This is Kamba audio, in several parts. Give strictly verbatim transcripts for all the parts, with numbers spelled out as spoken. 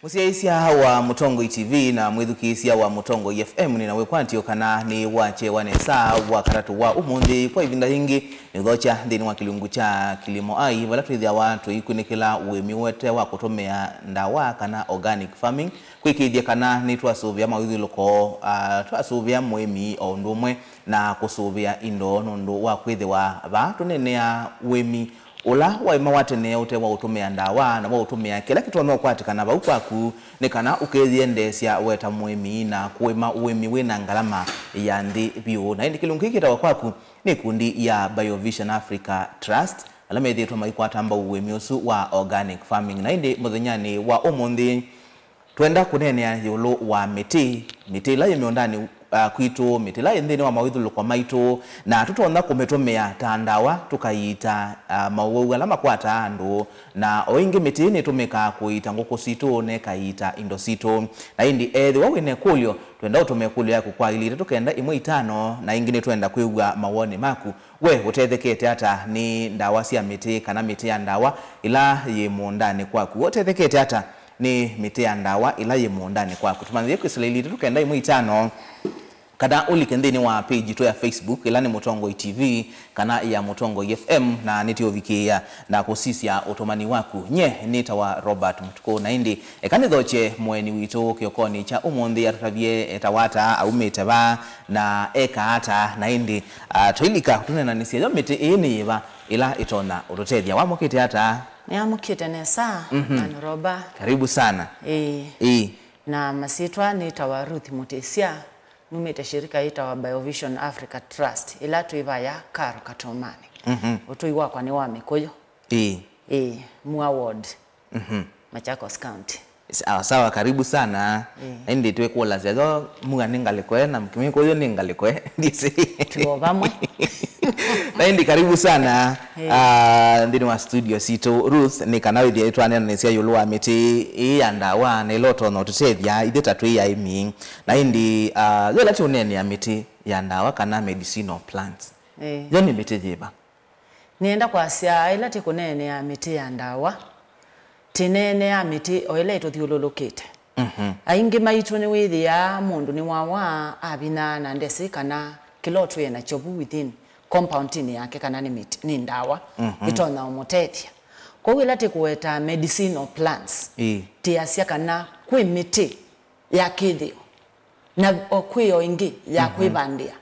Mũsyaĩĩsya wa Mũtongoi T V na mwĩthukĩĩsya wa Mũtongoi F M, nĩ na wĩkwatyo kana nĩ wakyewa nesa wa katatũ wa ũmũnthĩ. Kwa ĩvinda yĩngĩ, nĩ ũthokya nthĩnĩ wa kĩlungu kya Kilimo Ai, vala twĩthĩawa tũikunĩkĩla ũĩmi ũete wa kũtũmĩa ndawa kana organic farming, kwĩkĩĩthya kana nĩ twasũvĩa mawĩthyũlũko, ah, twasũvĩa mũĩmi o ũndũ ũmwe na kũsũvĩa indo, nũndũ wa kwĩthĩwa vaa tũneenea ũĩmi ũla waĩma wa tene ũte wa ũtũmĩa ndawa na wa ũtũmĩa kĩla kĩtonya ũkwatĩkana vau kwaku, nĩ kana ũkeyĩendeesya we ta mũĩmi na kũĩma ũĩmi wĩ na ngalama ya nthĩ vyũ. Na ĩndĩ kĩlungu kĩĩ kĩtawa kwaku nĩ ikundi ya Biovision Africa Trust, ala methĩĩtwe maikwata mbau ũĩmi ũsu wa organic farming. Na ĩndĩ mũthenyanĩ wa ũmũnthĩ, twenda kũneenea ĩũlũ wa mĩtĩ, mĩtĩ ĩla yĩ mĩũndanĩ, ah, kwitũ, mĩtĩ ĩla yĩ nthĩnĩ wa mawĩthyũlũko maitũ, na tũtonya kũmĩtũmĩa ta ndawa, tũkaiita, ah, maũwau ala makwataa andũ. Na o ĩngĩ mĩtĩ nĩtũmĩkaa kũiita ngũkũ sitũ, na ĩkaiita indo sitũ. Na ĩndĩ ethĩwa wĩ na ĩkũlyo, twenda ũtũme ĩkũlyo yaku kwa ilĩ itatũ kenda ĩmwe itano, na ĩngĩ nĩtwenda kwĩw'a mawoni maku. We ũtethekete ata nĩ ndawa sya mĩtĩ kana mĩtĩ ya ndawa ĩla yĩ mũũndanĩ kwaku? We ũtethekete ata nĩ mĩtĩ ya ndawa ĩla yĩ mũũndanĩ kwaku? Tũmanyĩthye kwĩsĩla ilĩ itatũ kenda ĩmwe itano, kana ũlike nthĩnĩ wa page yitũ ya Facebook, ĩla nĩ Mũtongoi T V kana ya Mũtongoi F M, na nĩtũũvikĩĩa na kũsisya ũtũmani waku. Nye nĩtawa Robert Mũtukũ, na ĩndĩ eka nĩthokye mũeni witũ kĩokonĩ kya ũmũnthĩ atũtavye etawa ata, aumĩte va, na ekaa ata, na ĩndĩ, ah, tũilika tũneenanĩsye yo mĩtĩ ĩĩ nĩ yĩva ĩla ĩtonya ũtũtethya. Wamũkĩte ata? Nĩamũkĩte nesa, mhm, Manu Roba. Karibu sana. Ĩĩ. Ĩĩ. Na masyĩtwa nĩtawa Ruth Mũtĩsya, numĩte shirika yĩtawa Biovision Africa Trust, ĩla twĩ vaya Karo Katomanĩ. Mhm. Ũtũi wakwa nĩ wa Mĩkũyũ. Ĩĩ. Ĩĩ, Mua Ward. Mhm. Machakos County. Sawa sawa, karibu sana. Eh. Na ĩndĩ twĩkũlasya yo Mua nĩ ngalĩko ĩ na Mũkĩkũyũ nĩ ngalĩko ĩ, ndĩsĩ. Tuo vamwe. Na ĩndĩ karibu sana. Eh. Ah, nthĩnĩ wa studio sitũ, Ruth, nĩ kana wĩthĩe twaneenanĩsya ĩũlũ wa mĩtĩ ĩĩ ya ndawa na ĩla ũtonya ũtũtethya ithyĩ ta twĩ aĩmi. Na ĩndĩ, ah, yo ĩla tũneenea mĩtĩ ya ndawa kana medicinal plants. Eh. Yo nĩ mĩtĩ yĩva? Nĩenda kwasya, ĩla tĩkũneenea mĩtĩ ya ndawa, tĩneenea mĩtĩ o ĩla ĩtũthyũlũlũkĩte. Mhm. Aingĩ maitũ nĩwĩthĩaa mũndũ nĩwawa avinya na ndesĩ kana kĩla ũtwĩe nakyo vu within compound-inĩ yake kana nĩ mĩtĩ, nĩ ndawa, mhm, ĩtonya ũmũtethya. Kwoou ĩla tĩkũweta medicinal plants, ĩĩ, tĩasya kana kwĩ mĩtĩ ya kĩthĩo. Na o kwĩ o ĩngĩ ya, mhm, kwĩvandĩa,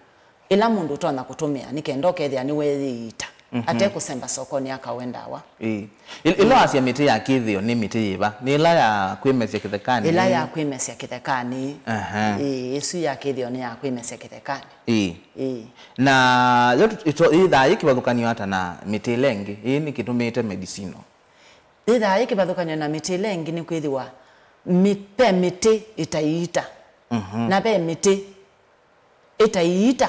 ĩla mũndũ ũtonya kũtũmĩa nĩ kenda ũkethĩa nĩweeyĩita, mhm, ate kũsemba sokonĩ akaũe ndawa. Ĩĩ. Ĩl-, ĩla wasya mĩtĩ ya kĩthĩo nĩ mĩtĩ yĩva? Nĩ ĩla ya kwĩmesya kĩthekanĩ? Ĩla ya kwĩmesya kĩthekanĩ. Aha. Ĩĩ, ĩsu ya kĩthĩo nĩ ya kwĩmesya kĩthekanĩ. Ĩĩ. Ĩĩ. Na yo tũ-, ĩto-, yĩthaa yĩ kĩvathũkany'o ata na mĩtĩ ĩla ĩngĩ? Ĩĩ nĩ kĩtũmĩĩte medicinal. Yĩthaa yĩ kĩvathũkany'o na mĩtĩ ĩla ĩngĩ nĩkwĩthĩwa mĩ-, ve mĩtĩ ĩtaiita, mhm, na ve mĩtĩ ĩtaiita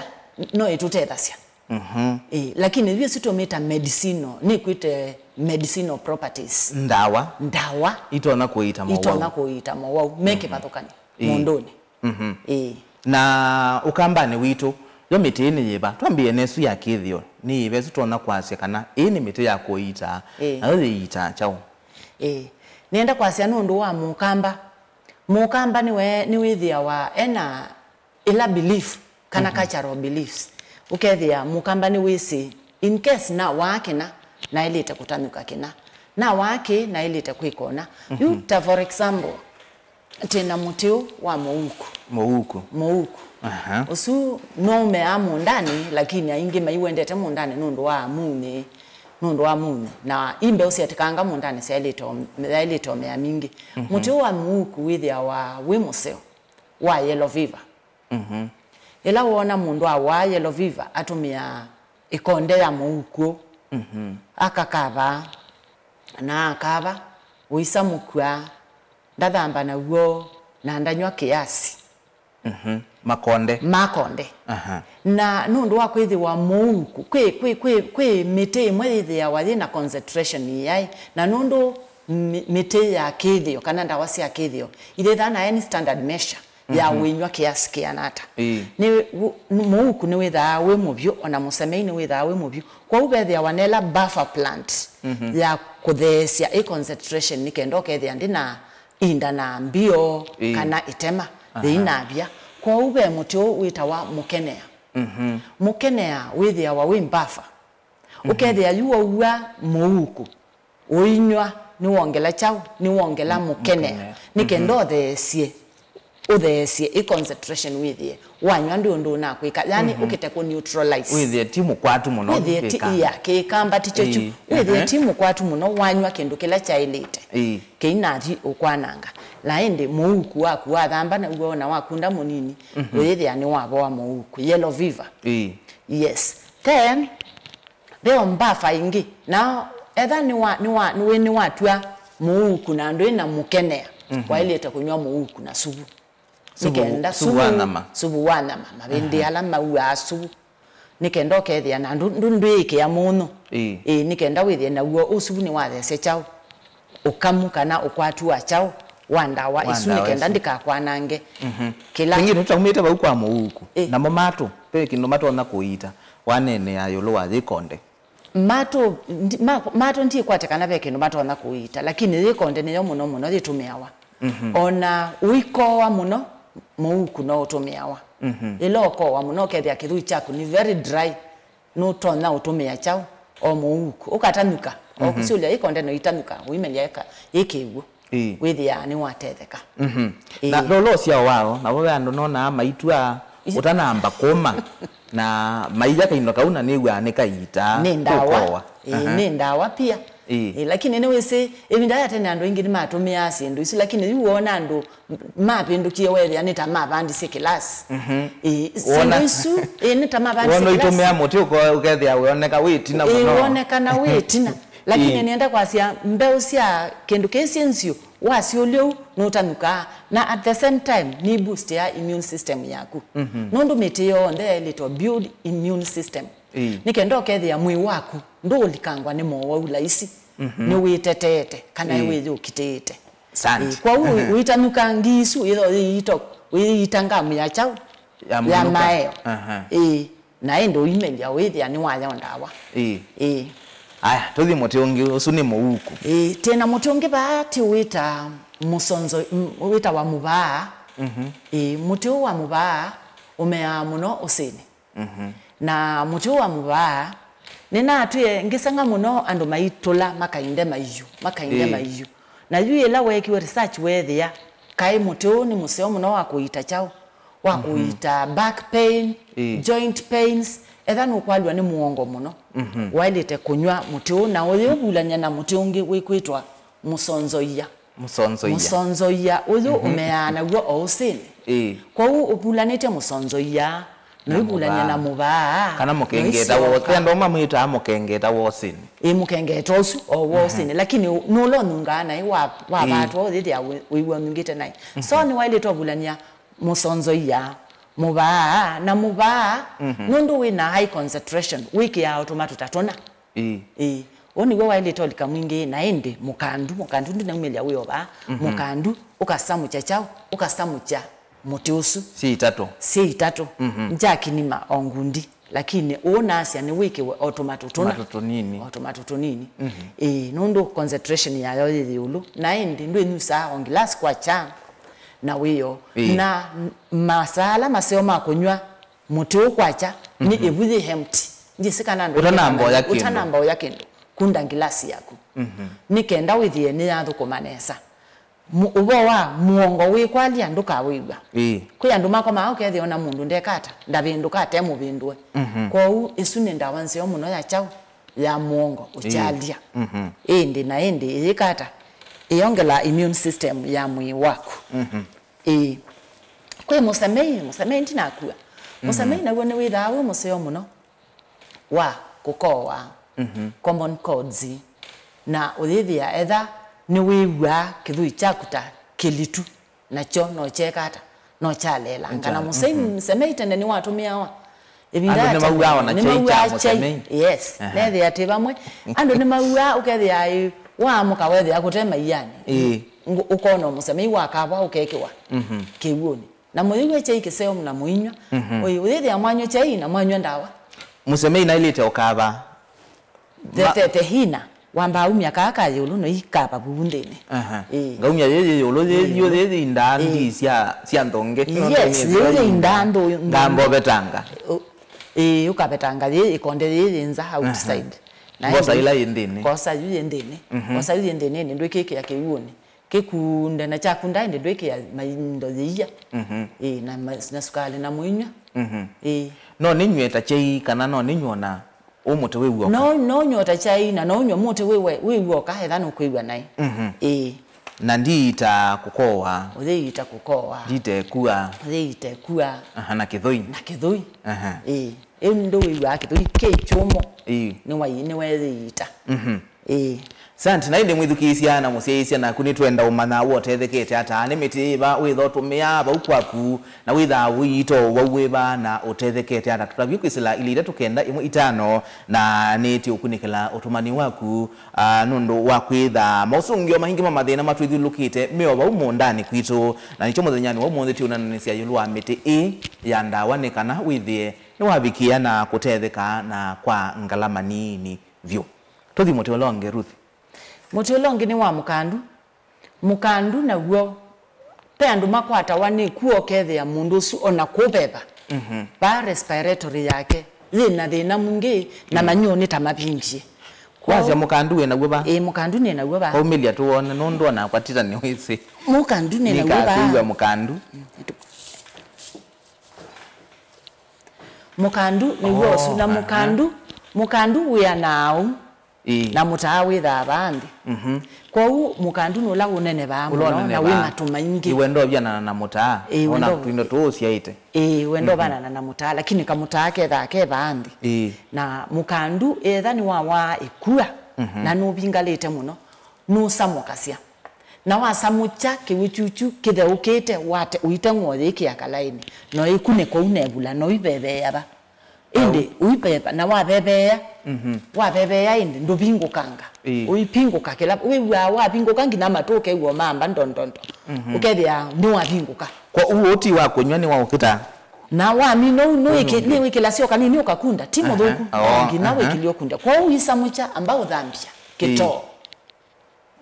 no ĩtũtethasya. Mhm. Ĩĩ, lakini yu ĩsu tũmĩta medicinal, nĩkwĩte medicinal properties. Ndawa. Ndawa. Itonya kũiita mowau. Itonya kũiita mowau me, mhm, kĩvathũkany'o, ĩĩ, mũndũnĩ. Mhm. Ĩĩ. Na Ũkambanĩ witũ, yo mĩtĩ ĩĩ nĩ yĩva? Twambĩĩe nesu ya kĩthĩo, nĩ yĩva ĩsu tũtonya kwasya kana ĩĩ nĩ mĩtĩ ya kũiita, ĩĩ, na yo yĩiitaa kyaũ? Ĩĩ. Nĩenda kwasya nũndũ wa Mũkamba. Mũkamba nĩwe, nĩwĩthĩawa ena ĩla belief, kana, mhm, cultural beliefs. Ũkethĩa Mũkamba nĩwĩsĩ, in case nawaa kĩna, naĩlĩte kũtanyũka kĩna. Nawaa kĩ, naĩlĩte kwĩka ũna. Yu, mhm, ta for example, twĩ na mũtĩ ũũ wa mũuku. Mũuku. Mũuku. Aha. Ũsu no ũmeaa mũũndanĩ, lakini aingĩ maiwendete mũũndanĩ nũndũ wa munĩ, nũndũ wa munĩ. Na i mbeũ syetĩkanga mũũndanĩ syaĩlĩte o-, yaĩlĩte ũmea mingĩ. Mhm. Mũtĩ ũũ wa mũuku wĩthĩawa wĩ mũseo wa yellow fever. Mhm. Ĩla woona mũndũ awaa yellow fever, atũmĩaa ĩkonde ya mũuku, mhm, akakava, na akava, ũisamũkw'a, ndathamba naw'o, na ndanywa kĩasi. Mhm. Makonde. Makonde. Aha. Na nũndũ wa kwĩthĩwa mũuku, kwĩ, kwĩ, kwĩ, kwĩ mĩtĩ ĩmwe yĩthĩawa yĩ na concentration ĩyaĩ, na nũndũ mĩ-, mĩtĩ ya kĩthĩo kana ndawa sya kĩthĩo ithĩthaa na any standard measure ya, mhm, wĩnywa kĩasi kĩana ata. Ĩĩ. Nĩ wu-, mũuku nĩwĩthaa wĩ mũvyũ, ona mũsemei nĩwĩthaa wĩ mũvyũ. Kwoou vethĩawa nela buffer plant, mhm, ya kũtheesya ĩ concentration nĩ kenda ũkethĩa ndĩ na inda na mbio, ĩĩ, kana ĩtema, aha, yĩinavya. Kwoou ve mũtĩ ũũ wĩtawa mũkenea. Mhm. Mũkenea wĩthĩawa wĩ mbafa. Mhm. Ũkethĩa yu waua mũuku, ũinyw'a, nĩwongela kyaũ? Nĩwongela, mm, mũkenea. Mũkenea. Nĩ kenda, mhm, ũtheesye, ũtheesye ĩ concentration wĩthĩe wanyw'a ndwĩ ũndũ ũnakwĩka, yani, mhm, ũkĩte kũ neutralize. Wĩthĩe ti mũkwatu mũno. Wĩthĩe ti, kĩkamba, ya, kĩkamba ti kyo kyu. Ĩĩ. Wĩthĩe, mhm, ti mũkwatu mũno, wanyw'a kĩndũ kĩla kyaĩlĩte. Ĩĩ. Kĩinathi ũkwananga. Na ĩndĩ mũuku waku wathamba naw'o na wakunda mũnini, mhm, ũyĩthĩa nĩwavoa mũuku. Yellow fever. Ĩĩ. Yes. Then, ve o mbafa ĩngĩ. Na etha nĩwa, nĩwa, nĩwĩ, nĩwatw'a mũuku na ndwĩ na mũkenea, mhm, waĩlĩte kũnyw'a mũuku na suvu. Suvu, nĩ kenda suvu wa nyama. Suvu wa nyama, mavĩndĩ, aha, ala mauaa suvu. Nĩ kenda ũkethĩa na ndũ, ndũ, ndwĩĩkĩa mũnyũ. Ĩĩ. Ĩĩ, nĩ kenda wĩthĩe naw'o ũsuvu nĩwathesya kyaũ? Ũkamu kana ũkwatu wa kyaũ? Wa ndawa, wa isu, ndawa nĩ kenda isu ndikakwanange. Mhm. Kĩla. Pengine tũtaumĩte vau kwa mũuku. Ĩĩ. Namo matũ, ve kĩndũ matonya kũiita waneenea ĩũlũ wa yĩkonde? Matũ, ndi-, ma-, matũ ndikwate kana ve kĩndũ matonya kũiita, lakini yĩkonde nĩyo mũno mũno yĩtũmĩawa. Mhm. O na ũikooa mũno, mũuku no ũtũmĩawa. Mhm. Ĩla ũkooa mũno, ũkethĩa kĩthũi kyaku nĩ very dry, nũtonya ũtũmĩa kyaũ? O mũuku. Ũkatanũka. O, mhm, kũsũlya yĩkonde no itanũka, ũimelya ĩka, yĩ kĩw'ũ. Ĩĩ. Wĩthĩaa nĩwatetheka. Mhm. Ĩĩ. Na lola ũsyao wao, navo ve andũ nonaa maitwaa, ĩ, ũtanamba kũma, na maia kaindo kau na nĩw'aa nĩkaiitaa. Nĩ ndawa. Tũkowa. Ĩĩ, aha, nĩ ndawa pia. Ĩĩ. Ĩĩ, lakini nĩwĩsĩ, ĩvinda ya tene andũ aingĩ nĩmatũmĩaa syĩndũ isu, lakini yu woona andũ mavĩndũkie wethĩa nĩ ta mavandisye kĩlasi. Mhm. Ĩĩ, syĩndũ isu, ĩĩ, nĩ ta mavandisye kĩlasi. Wona ũitũmĩa mũtĩ ũko-, ũkethĩa wĩoneka wĩ ĩtina mũno. Ĩĩ, wonekana wĩ ĩtina. Lakini, ĩĩ, nĩenda kwasya mbeũ sya kĩndũ kĩĩ syĩ nzeo, wasyũlya ũu, nũtanũkaa. Na at the same time, nĩ boost ya immune system yaku. Mhm. Nũndũ mĩtĩ yonthe yaĩlĩtwe build immune system. Ĩĩ. Nĩ kenda ũkethĩa mwĩĩ waku ndũũlikangwa nĩ mowau laisi. Mhm. Nĩwĩteteete, kana, ĩĩ, wĩyũkitĩĩte. Asante. Ĩĩ, kwoou, mhm, ũitanũka ngi isu, ĩtho yĩito, ũiita ngamu ya kyaũ? Ya, ya mũnũka. Maeo. Aha. Ĩĩ. Na ĩndĩ ũimelya wĩthĩa nĩwaya o ndawa. Ĩĩ. Ĩĩ. Aya, tũthi mũtĩ ũngĩ, ũsu nĩ mũuku. Ĩĩ, twĩ na mũtĩ ũngĩ vaa tũwĩta mũsonzo, m-, wĩtawa mũvaa. Mhm. Ĩĩ, mũtĩ ũũ wa mũvaa ũmeaa mũno ũsĩnĩ. Mhm. Na mũtĩ ũũ wa mũvaa, nĩnatwĩe ngĩseng'a mũno andũ maitũla makainde maiũ, makainde, ĩĩ, maiũ. Na yu yĩla weekiwe research weethĩa, kaĩ mũtĩ ũũ nĩ mũseo mũno wa kũiita kyaũ? Wa, mhm, kũiita back pain, ĩĩ, joint pains, etha nũkwalw'a nĩ mũongo mũno. Mhm. Waĩlĩte kũnyw'a mũtĩ ũũ, na ũyĩũvulany'a na mũtĩ ũngĩ wĩkwĩtwa mũsonzoia. Mũsonzoia. Mũsonzoia ũyũ, mhm, ũmeaa naw'o o ũsĩnĩ. Ĩĩ. Kwoou ũvulanĩtye mũsonzoia, na ũivulany'a na mũvaa. Kana mũkengeta wa ũsĩnĩ. Ve andũ amwe mamwĩtaa mũkengeta wa ũsĩnĩ. Ĩĩ, mũkengeta ũsu o wa, mhm, ũsĩnĩ, lakini ũ-, nũla ũnungaa naĩ wa, wa, ĩĩ, vatwa ũyĩthĩa wĩ-, wĩw'a ũnungĩte naĩ. Mhm. So nĩwaĩlĩte ũvulany'a mũsonzoia, mũvaa, na mũvaa, mhm, nũndũ wĩ na high concentration, wĩkĩaa o tũmatũ ta tũna. Ĩĩ. Ĩĩ. Ũũ nĩw'o waĩlĩte ũlika mwingĩ, na ĩndĩ mũkandu, mũkandu ndũnaumĩlya wĩ o vaa, mhm, mũkandu ũkasamũkya kyaũ? Ũkasamũkya mũtĩ ũsu. Syĩ itatũ. Syĩ itatũ. Mhm. Njakinima o ngundi, lakini ũũ naasya nĩwĩkĩwe o tũmatũ tũna. Tũmatũ tũnini. O tũmatũ tũnini. Mhm. Ĩĩ, nũndũ concentration yayo yĩ ĩũlũ. Na ĩndĩ ndwĩnyusaa o ngilasi kwakya na wĩoo. Ĩĩ. Na m-, masaa ala maseo ma kũnyw'a mũtĩ ũũ kwakya, nĩ, mhm, ĩvu yĩ empty. Ndyĩsĩ kana andũ, ũtanamba ũya kĩndũ. Ũtanamba ũya kĩndũ, kunda ngilasi yaku. Mhm. Nĩ kenda wĩthĩe nĩyathũkũma nesa. Mu-, ũvoo wa mũongo wĩkwalya ndũkawĩw'a. Ĩĩ. Kwĩ andũ makomaa ũkethĩa ona mũndũ ndekata, ndavĩndũka ate mũvĩndũe. Mhm. Kwoou ĩsu nĩ ndawa nzeo mũno ya kyaũ? Ya mũongo, ĩĩ, ũkyalya. Mhm. Ĩndĩ na ĩndĩ ĩyĩkata, ĩyongela immune system ya mwĩĩ waku. Mhm. Ĩĩ. Kwĩ mũsemei, mũsemei ndinakua. Mũsemei, mhm, naw'o nĩwĩthaa wĩ mũseo mũno wa kũkowa, mhm, common colds, na ũyĩthĩa etha nĩwĩw'aa kĩthũi kyaku ta kĩlitu, nakyo no kyeka ata? No kyaleelanga. Na mũsei-, mhm, mũsemei tene nĩwatũmĩawa ĩvinda ya tene. Andũ nĩmauaa ona kyai kya mũsemei. Yes. Aha. Nethĩa atĩ vamwe andũ nĩmauaa, ũkethĩa ĩ, waamũka wethĩa kũte maianĩ. Ĩĩ. Ngũ-, ũkona mũsemei wakavwa ũkekĩwa, mhm, kĩw'ũnĩ. Na mũyĩw'a kyai kĩseo na mũinyw'a. Mhm. Ũyĩ-, ũyĩthĩa mwanyw'a kyai na mwanyw'a ndawa. Mũsemei naĩlĩte ũkava. The, ma- the, the hina. Wambaa umya kaa ka ĩũlũ no ikava vuu nthĩnĩ. Aha. Ĩĩ. Ngaumya yĩ yĩ ĩũlũ, yĩ Yĩ yu, ĩũlũ. Yĩ yĩindaa Ĩĩ. Ndii sya, sya nthonge. Yes, yĩu yĩindaa ndũ-, ndũ-, Ngamba ũvetanga. Ũ-, ĩĩ, ũkavetanga yĩ ĩkonde yĩ yĩ nza outside. Aha. Na Ngosa ĩndĩ ĩla yĩ nthĩnĩ. Ngosa yu yĩ nthĩnĩ. Mhm. Ngosa yu yĩ nthĩnĩ, ĩndĩ ndwĩkĩkĩa kĩw'ũnĩ. Kĩkunde na kyakunda ĩndĩ ndwĩkĩa maindo yĩia. Mhm. Ĩĩ, na ma-, na sukalĩ na mũinywa. Mhm. Ĩĩ. No nĩnyw'e ta kyai kana no nĩnyw'e ona Ũ mũtĩ wĩw'oka. No, no ũnywe ta kyai, na no ũnywe mũtĩ wĩ we-, wĩw'oka, etha nũkwĩw'a naĩ. Mhm. Ĩĩ. Na ndiita kũkowa. Ũyĩita kũkowa. Ndiita ĩkua. Ũyĩita ĩkua. Aha, na kĩthũi. Na kĩthũi. Aha. Ĩĩ. Ĩu ndũwĩw'aa kĩthũi kĩ kyũmũ. Ĩĩ. Nĩwai-, nĩweeyĩita. Mhm. Ĩĩ. Santi, na ĩndĩ mwĩthukĩĩsya na mũsyaĩĩsya naku nĩtwenda ũmanya wotethekete ata. Nĩ mĩtĩ yĩva wĩtha ũtũmĩaa vau kwaku, na wĩthaa ũiita ũwau wĩva na ũtethekete ata? Tũtavye kwĩsĩla ilĩ itatũ kenda ĩmwe itano, na nĩtĩ ũkunĩkĩla ũtũmani waku, ah, nũndũ wa kwĩtha maũsũngĩo maingĩ ma mathĩna matwĩthyũlũkĩte me o vau mũũndanĩ kwitũ. Na nĩkyo mũthenyanĩ wa ũmũnthĩ twĩũnanĩsya ĩũlũ wa mĩtĩ ĩĩ ya ndawa nĩ kana wĩthĩe nĩwavikĩa na kũtetheka na kwa ngalama nini vyũ. Tũthi mũtĩ ũla ũngĩ, Ruth. Mũtĩ ũla ũngĩ nĩ wa mũkandu. Mũkandu naw'o, ve andũ makwatawa nĩ kw'o ũkethĩa mũndũ ũsu ona kũveva. Mhm. Vaa respiratory yake yĩ na thĩna mwingĩ na manyũũ nĩ ta mavingie. Kwasya mũkandu wĩ naw'o va? Ĩĩ, mũkandu nĩ naw'o va. Kaumĩlya tũwone, nũndũ onakwa tita nĩwĩsĩ. Mũkandu nĩ naw'o va. Nĩkakwĩw'a mũkandu. Mũkandu nĩw'o ũsu, na mũkandu, mũkandu wĩanaa ũu. Ĩĩ. Na mũtaa wĩthaa vaa nthĩ. Mhm. Kwoou mũkandu nĩ ũla ũnenevaa mũno na wĩ matũ maingĩ. Ĩĩ, wenda ũvyanana na mũtaa. Ĩĩ, ona wenda tũindo tũũ ũsyaĩte. Ĩĩ, wenda ũvanana na mũtaa, lakini kamũtaa kethaa ke vaa nthĩ. Ĩĩ. Na mũkandu etha nĩwawaa ĩkua, na nũvingalĩte mũno, nũsamũkasya. Na wasamũkya kĩw'ũ kyukyu kĩtheũkĩte, wate ũiteng'wa ũyĩkĩa kalaĩnĩ, no ĩkunĩka ũu nevula, no iveveea va. Ĩndĩ ũipepa, na waveveea, waveveea ĩndĩ ndũvingũkanga. Ĩĩ. Ũipingũka kĩla, wĩw'aa wavingũka nginya matũ ũkew'a mamba ndondondo. Mhm. Ũkethĩa nĩwavingũka. Kwa ũu ũti wa kũnyw'a nĩwaũkĩta. Na wamina ũu, nĩwĩkĩlasya o kanini ũkakunda, ti mũthũku, no nginya wĩkĩlye ũkunde. Kwoou ũisamũkya, amba ũthambya kĩtoo.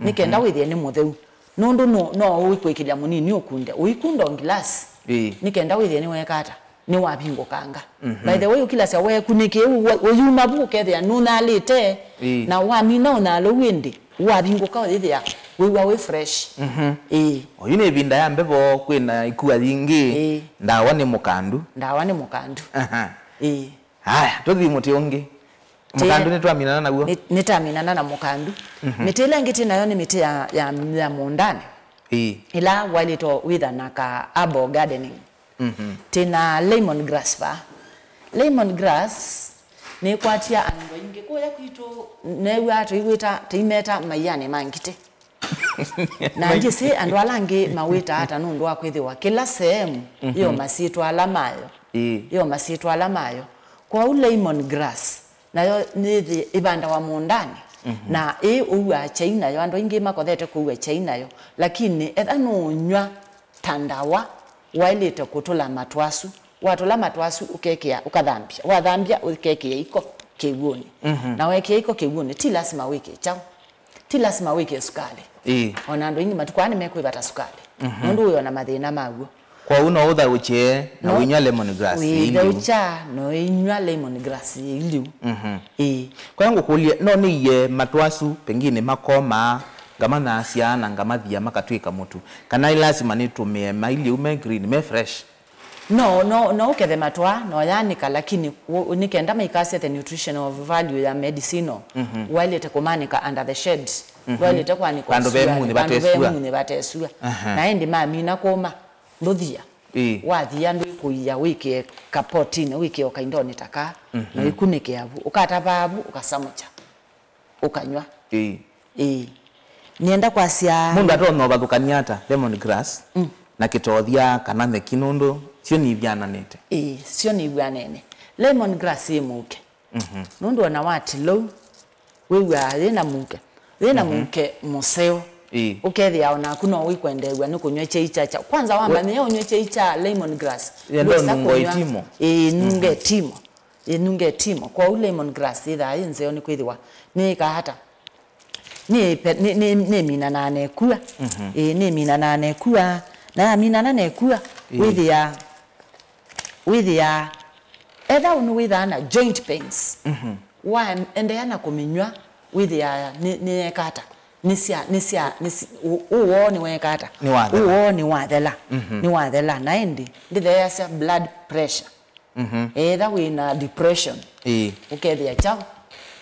Nĩ kenda wĩthĩe nĩ mũtheu. Nũndũ no, no ũikwĩkĩlya mũnini ũkunde. Ũikunda o ngilasi. Ĩĩ. Nĩ kenda wĩthĩe nĩweka ata? Nĩwavingũkanga. Mhm. By the way, ũkilasya weekunĩkĩe ũu, ũyuma vu ũkethĩa nũnyalĩte, ĩĩ, na wamina ũnyalo ũu ĩndĩ, wavingũka ũyĩthĩa wĩw'a wĩ fresh. Mhm. Ĩĩ. Oyu nĩ ĩvinda ya mbevo, kwĩna ikua yingĩ. Ĩĩ. Ndawa nĩ mũkandu. Ndawa nĩ mũkandu. Aha. Ĩĩ. Haya, tũthi mũtĩ ũngĩ. Mũkandu nĩtwaminana naw'o? Nĩ-, nĩtaminana na mũkandu. Mhm. Mĩtĩ ĩla ĩngĩ twĩ nayo nĩ mĩtĩ ya, ya, ya mũũndanĩ. Ĩĩ. Ĩla waĩlĩtwe wĩtha na ka herbal gardening. Mhm. Twĩ na lemon grass vaa. Lemon grass nĩkwatia andũ aingĩ kũya kwitũ, new'aa tũiwĩta, tũimeta maianĩ ma ngitĩ. Na ndyĩsĩ andũ ala angĩ mawĩtaa ata nũndũ wa kwĩthĩwa kĩla sehemu yĩ o masyĩtwa ala mayo. Ĩĩ. Yĩ o masyĩtwa ala mayo. Kwoou lemon grass nayo nĩthĩ ĩvandawa mũũndanĩ. Mhm. Na ĩ ũw'aa kyai nayo, andũ aingĩ makothete kũw'a kyai nayo. Lakini etha nũũnyw'a ta ndawa, waĩlĩte kũtũla matũ asu. Watũla matũ asu ũkekĩa, ũkathambya. Wathambya ũkekĩa iko kĩw'ũnĩ. Mhm. Na wekĩa iko kĩw'ũnĩ, ti lasima wĩkĩe kyaũ. Ti lasima wĩkĩe sukalĩ. Ĩĩ. Ona andũ aingĩ matukũ aa nĩmekwĩvata sukalĩ. Mhm. Nũndũ wĩ ona mathĩna maw'o. Kwoou no ũthaũkye na ũinyw'a lemon grass ĩiliu. Wĩthaũkya na ũinyw'a lemon grass ĩiliu. Mhm. Ĩĩ. Kwa ngũkũlye, no nĩie matũ asu pengine makomaa, ngamanyaasya na ngamathia makatw'ĩka mũtu? Kana ĩ lasima nĩtũmĩe mailiu me green, me fresh? No, no, no ũkethe matũ aa, na ũyaanĩka, lakini nĩ kenda maikasye the nutritional value ya medicinal, waĩlĩte kũmaanĩka under the shade. Ndwaĩlĩte kwanĩka vandũ ve mũnyĩ vatesua. Vandũ ve mũnyĩ vatesua. Aha. Na ĩndĩ mamina kũma, ndũthia. Ĩĩ. Wathia ndwĩkũia, wĩkĩe kapotinĩ, wĩkĩe o kaindonĩ ta kaa, na ũikunĩkĩa vu. Ũkatavaa vu, ũkasamũkya, ũkanyw'a. Ĩĩ. Ĩĩ. Nĩenda kwasya mũndũ atonya ũvathũkany'a ata lemon grass na kĩtothya kana nyeki, nũndũ syo nivyananĩte? Ĩĩ, syo nivyanene. Lemon grass yĩ mũuke. Mhm. Nũndũ ona watilou, wĩw'aa yĩ na mũuke. Yĩ na mũuke mũseo. Ĩĩ. Ũkethĩa o naku no ũikwendeew'a nĩ kũnyw'a kyai kya, kya. Kwanza wamanyĩĩa ũnyw'e kyai kya lemon grass. Yenda ndwĩsa ũnungo kũnyw'a ĩtimo. Ĩĩ, nunga ĩtimo. Ĩnunga ĩtimo. Kwoou lemon grass yĩthaa yĩ nzeo nĩkwĩthĩwa nĩyĩkaa ata? Nĩ pe-, nĩ, nĩ, nĩminanaa na ĩkua. Mhm. Ĩĩ, nĩminanaa na ĩkua. Na yaminana na ĩkua, ĩĩ, wĩthĩaa, wĩthĩaa, etha nĩwĩthaa na joint pains. Mhm. Waendeea na kũmĩnyw'a, wĩthĩaa nĩ, nĩyeka ata? Nĩsya, nĩsya, nĩsya, ũ-, ũwoo nĩweka ata? Nĩwathela. Ũwoo nĩwathela. Mhm. Nĩwathela. Na ĩndĩ ndĩtheeasya blood pressure. Mhm. Etha wĩ na depression, ĩĩ, ũkethĩa kyaũ?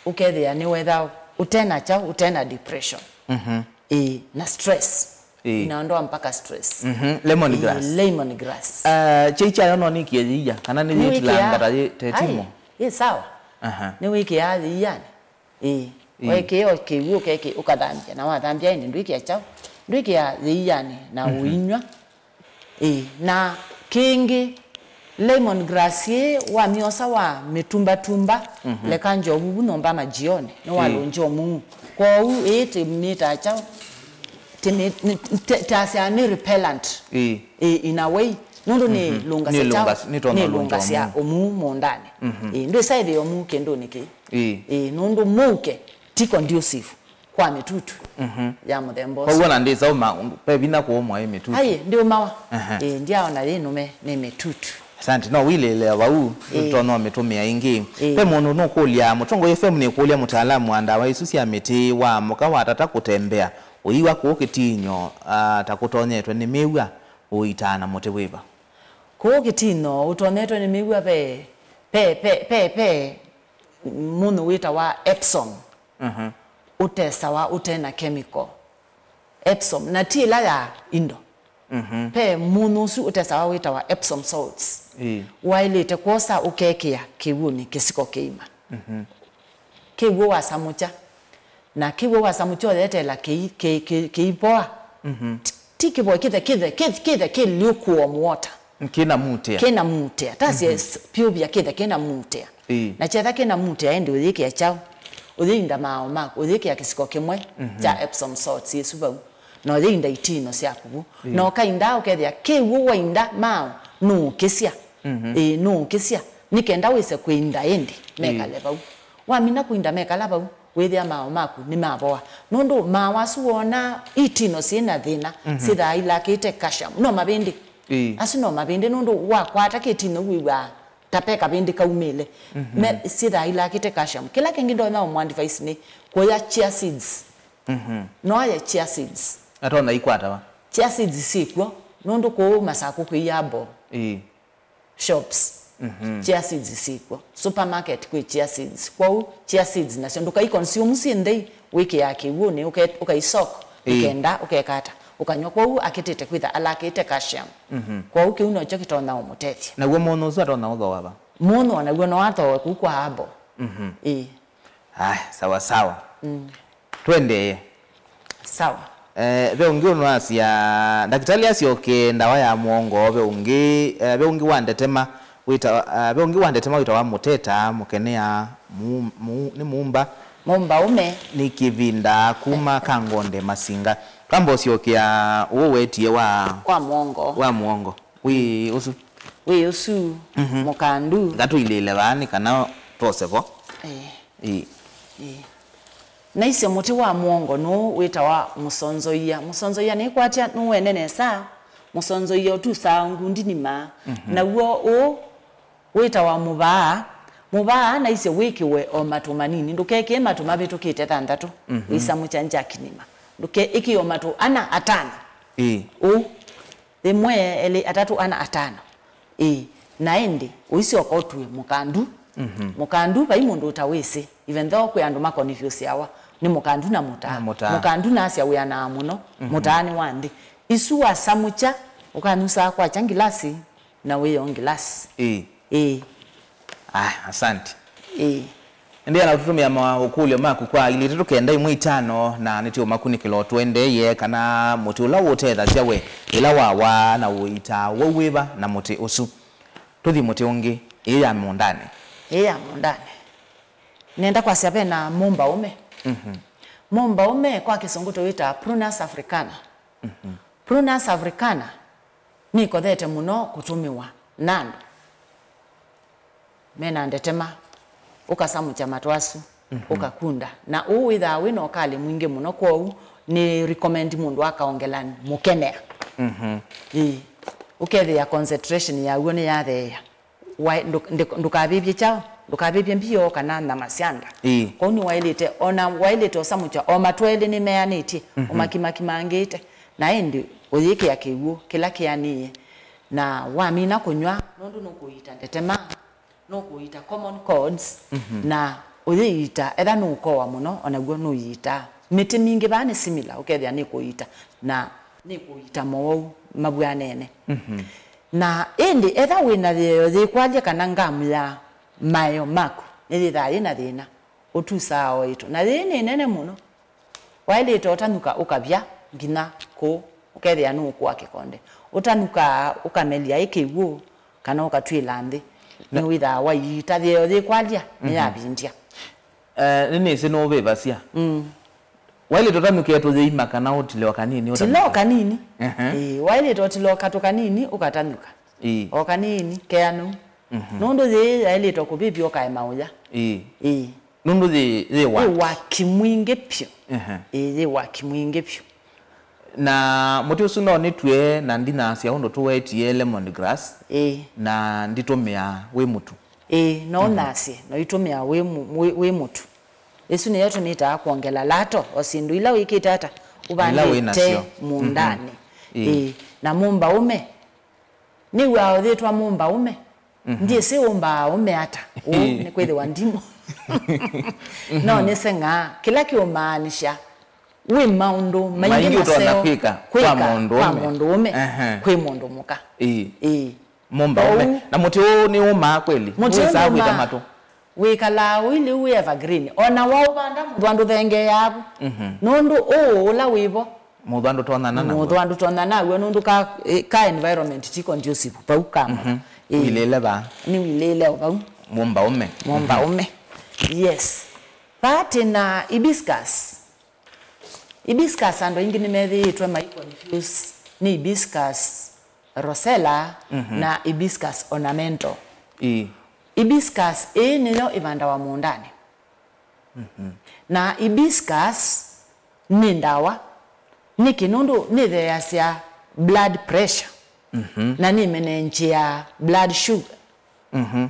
Ũkethĩa nĩwetha ũte na kyaũ? Ũte na depression. Mhm. Ĩĩ, na stress. Ĩĩ. Inaondoa mpaka stress. Mhm. Lemon grass. Ĩĩ, lemon grass. Ah, kyai kyayo no nĩkĩe yĩia, kana nĩyĩtilanga ta yĩ-, ta ĩtimũ? Ai, yĩ sawa. Aha. Nĩwĩkĩaa yĩianĩ. Ĩĩ. Ĩĩ. Waĩkĩĩa o kĩw'ũ ũkekĩ-, ũkathambya, na wathambya ĩndĩ ndwĩkĩa kyaũ? Ndwĩkĩa yĩianĩ na, mhm, ũinyw'a. Ĩĩ. Na kĩngĩ, lemon grass ĩĩ wamyosa wamĩtumbatumba, mhm, leka njovu vu nyũmba majioni, nĩwalũngya, ĩĩ, ũmuu. Kwoou ĩĩ tĩmĩtaa kyaũ? Tĩmĩ-, nĩ-, te-, tasya nĩ repellent. Ĩĩ. Ĩĩ, in a way. Nũndũ, mhm, nĩlũngasya kyaũ? Nĩlũngas-, nĩtonda ũlũngya, nĩlũngasya ũmuu, ũmuu mũũndanĩ. Mhm. Ĩĩ, ndwĩsa ĩthĩa ũmuu kĩndũnĩ kĩĩ. Ĩĩ. Ĩĩ, nũndũ mũuke ti conducive kwa mĩtutu, mhm, ya mũthemba ũsu. Kwoou ona ndĩsa ũma, ve vinya kũũmwa ĩ mĩtutu. Ai, ndĩũmawa. Aha. Ĩĩ, ndyaona yĩ nũme nĩ mĩtutu. Asante, no wĩlĩĩle vau, ĩĩ, tũtonya ũmĩtũmĩa ĩngĩ. Ĩĩ. Ve mũndũ nũkũlya, Mũtongoi F M nĩkũlya mũtaalamu wa ndawa isu sya mĩtĩ wa mũka watata kũtembea, ũiwa kũũ kĩtinyo, ah, ta kũtonyetwe nĩ mĩw'a, ũitaa na mũtĩ wĩva? Kũũ kĩtinyo ũtonyetwe nĩ mĩw'a ve, ve, ve, ve, ve mũnyũ wĩtawa Epsom. Mhm. Ũtesawa ũte na chemical. Epsom, na ti ĩla ya indo. Mhm. Ve mũnyũ ũsu ũtesawa wĩtawa Epsom salts. Ĩĩ. Waĩlĩte kwosa ũkekĩa kĩw'ũnĩ kĩsiko kĩima. Mhm. Kĩw'ũ wasamũkya. Na kĩw'ũ wasamũkya ũyeteela kĩi-, kĩ-, kĩ-, kĩivoa. Mhm. Ti, ti kĩvoe, kĩthe, kĩthe, kĩthe, kĩthe kĩ lukewarm water. Kĩna mutea. Kĩna mutea. Tasye, mhm, s-, pyũvya kĩthe kĩna mutea. Ĩĩ. Na kyetha kĩna mutea, ĩndĩ ũyĩkĩa kyaũ? Ũyĩinda maaũ maku, ũyĩkĩa kĩsiko kĩmwe, mhm, kya Epsom salts ĩsu vau. Na ũyĩinda itino syaku vu. Ĩĩ. Na ũkaindaa ũkethĩa kĩw'ũ wainda maaũ nũũkĩsya. Mhm. Ĩĩ, nũũkĩsya. Nĩ kenda wĩse kũinda ĩndĩ, ĩĩ, mekale vau. Wamina kũinda mekala vau, wĩthĩa maaũ maku nĩmavoa. Nũndũ maaũ asu woona itino syĩ na thĩna, mhm, syĩthaa ilakĩte calcium. No mavĩndĩ. Ĩĩ. Asu no mavĩndĩ, nũndũ wakwata kĩtino wĩw'aa ta pe kavĩndĩ kaumĩle. Mhm. Me, syĩthaa ilakĩte calcium. Kĩla kĩngĩ ndonya ũmũ advice nĩ kũya chia seeds. Mhm. No aye chia seeds. Atonya ikwatawa? Chia seeds syĩkw'o, nũndũ kũũ Masakũ kwĩ herbal. Ĩĩ. Shops. Mhm. Chia seeds syĩkw'o. Supermarket kwĩ chia seeds. Kwoou chia seeds nasyo ndũkai consume syĩ nthei, wĩkĩaa kĩw'ũnĩ, ũke-, ũkaisoak, ĩĩ, ũkenda, ũkeka ata, ũkanyw'a. Kwoou akĩtĩte kwĩtha alakĩte calcium. Mhm. Kwoou kĩu nokyo kĩtonya ũmũtethya. Naw'o mũnyũ ũsu atonya ũthooa va? Mũnyũ o naw'o no athooe kũu kwa herbal. Mhm. Ĩĩ. Aya, sawa sawa. Mm. Tũendee. Sawa. Eh, ve ũngĩ ũnũasya, ndakĩtalĩ asyoke ndawa ya mũongo, ve ũngĩ, eh, ve ũngĩ wa ndetema wĩta, eh, ve ũngĩ wa ndetema wĩtawa mũteta, mũkenea, mu-, mu-, nĩ mumba. Mumba ũme. Nĩ kĩvinda kuma Kangonde Masinga. Twamba ũsyokea ũũ wetie wa, wa mũongo. Wa mũongo. Wĩ ũsu. Wĩ ũsu, mhm, mũkandu. Ngatũilĩĩle vaa nĩ kana twose vo. Eh. Ĩĩ. Ĩĩ. Naisye mũtĩ wa mũongo nũũ wĩtawa mũsonzoia. Mũsonzoia nĩkwatya nũwene nesa, mũsonzoia ũtusaa ngundi nima. Mhm. Naw'o ũũ wĩtawa mũvaa. Mũvaa naisye wĩkĩwe o matũ manini, ndũkekĩe matũ mavĩtũkĩte thanthatũ, mhm, ũisamũkya njaki nima. Ndũke-, ĩkĩe o matũ ana, atano. Ĩĩ. Ũu. Ĩmwe, elĩ, atatũ, ana, atano. Ĩĩ. Na ĩndĩ, ũisyoka ũtue mũkandu. Mhm. Mũkandu, vai mũndũ ũtawĩsĩ. Even though kwĩ andũ makonifyũsĩawa nĩ mũkandu na mũtaa. Na mũtaa. Mũkandu nasya wĩanaa mũno, mhm, mũtaa nĩ wa nthĩ. Isu wasamũkya, ũkanyusaa kwakya ngilasi, na wĩoo ngilasi. Ĩĩ. Ĩĩ. Aya, asante. Ĩĩ. Endeea na kũtũtũmĩa maũkũlyo maku kwa ilĩ itatũ kenda ĩmwe itano, na nĩtũũmakunĩkĩla o tũendeeye kana mũtĩ ũla ũũtethasya we ĩla wawa na ũitaa wau wĩva na mũtĩ ũsu. Tũthi mũtĩ ũngĩ, ĩĩ ya mũũndanĩ. Ĩĩ ya mũũndanĩ. Nenda kwasya ve na mũmbaũme. Mhm. Mũmbaũme kwa Kĩsũngũ tũwĩtaa Prunus africana. Mhm. Prunus africana nĩkothete mũno kũtũmĩwa na andũ mena ndetema, ũkasamũkya matũ asu. Mhm. Ũkakunda. Na ũũ wĩthaa wĩ na ũkalĩ mwingĩ mũno, kwoou nĩ recommend mũndũ akaongela mũkenea. Mhm. Ĩĩ. Ũkethĩa concentration yaw'o nĩyatheea. Wa-, ndũ-, ndĩ-, ndũkavĩvye kyaũ, ndũkavĩvye mbio kana nyama sya nda. Ĩĩ. Kwoou nĩwaĩlĩte, ona waĩlĩte ũsamũkya, o matũ elĩ nĩmeanĩtye, mhm, ũmakimakimangĩte, na ĩndĩ ũyĩkĩa kĩw'ũ kĩla kĩanĩie, na wamina kũnyw'a, nũndũ nũkũiita ndetema, nũkũiita common colds, mhm, na ũyĩiita, etha nũũkowa mũno, o naw'o nũiitaa. Mĩtĩ mingĩ vaa nĩ similar, ũkethĩa nĩkũiita, na nĩkũiita mowau mavw'anene. Mhm. Na ĩndĩ etha wĩ na yĩeo yĩkwalya kana ngamu ya maeo maku nĩyĩthaa yĩ na thĩna, ũtusaa o ĩtũ. Na yĩĩ nĩ nene mũno. Waĩlĩte ũtanũka ũkavya nginya kũũ, ũkethĩa nũũkũa kĩkonde. Ũtanũkaa ũkamelya ĩ kĩw'ũ kana ũkatw'ĩla nthĩ. Na nĩwĩthaa waiita yĩeo yĩkwalya, mhm, nĩyavindya. Eh, nĩnĩsĩ nũũvĩvasya. Mm. Waĩlĩte ũtanũkĩe tũyĩima kana ũtile o kanini, tila o ũtanũke kanini. Ehe. Ĩĩ, waĩlĩte ũtila o katũ kanini, ũkatanũka. Ĩĩ. O kanini, keanũ. Mhm. Nũndũ yĩĩ yaĩlĩte kũvĩvya ũkaema ũya. Ĩĩ. Ĩĩ. Nũndũ yĩ, yĩ waki. Yĩ waki mwingĩ vyũ. Ehe. Ĩĩ, yĩ waki mwingĩ vyũ. Na mũtĩ ũsu no nĩtw'e na ndinasya ũndũ tũwetie lemon grass. Ĩĩ. Na nditũmĩa wĩ mũtu. Ĩĩ, no, mhm, ũnasye, no itũmĩa wĩ mu-, wĩ, wĩ mũtu. Ĩsu nĩyo tũmĩtaa kwongela lato, o syĩndũ ila wĩkĩte ata, ila wĩ ũvandĩte nasyo mũũndanĩ. Mhm. Ĩĩ. Ĩĩ, na mũmbaũme. Nĩw'aa ũyĩtwa mũmbaũme. Mhm. Ndyĩsĩ ũmbaa ũme ata. Ũu, ĩĩ, nĩ kwĩthĩwa ndimo. Mhm. No nĩseng'aa. Kĩla kĩũmaanisha, wĩ maũndũ maingĩ, maingĩ ũtonya maseo kwĩka kwa, kwĩka mũndũũme, kwa mũndũũme, ehe, kwĩ mũndũ mũka. Ĩĩ. Ĩĩ. Mũmbaũme. Ũu. Na mũtĩ ũũ nĩũmaa kweli? Mũtĩ ũũ nĩũsaa kwĩta nũmaa matũ? Wĩkalaa ũilyĩ wĩ evergreen. O na waũvanda mũthwa ndũthengeeaa vu. Mhm. Nũndũ ũũ ũla wĩ vo, mũthwa ndũtonyana naw'o. Mũthwa ndũtonyana naw'o nũndũ ka, eh, ka environment ti conducive vau ka matũ. Mhm. Ĩĩ. Ũilĩĩle vaa. Nĩwilĩĩle o vau. Mũmbaũme. Mũmbaũme. Mhm. Yes. Vaa twĩ na hibiscus. Hibiscus andũ aingĩ nĩmethĩĩtwe mai confuse nĩ hibiscus rosella, mhm, na hibiscus ornamental. Ĩĩ. Hibiscus ĩĩ nĩyo ĩvandawa mũũndanĩ. Mhm. Na hibiscus nĩ ndawa. Nĩkĩ? Nũndũ nĩtheeasya blood pressure. Mhm. Na nĩmenengyĩaa blood sugar. Mhm.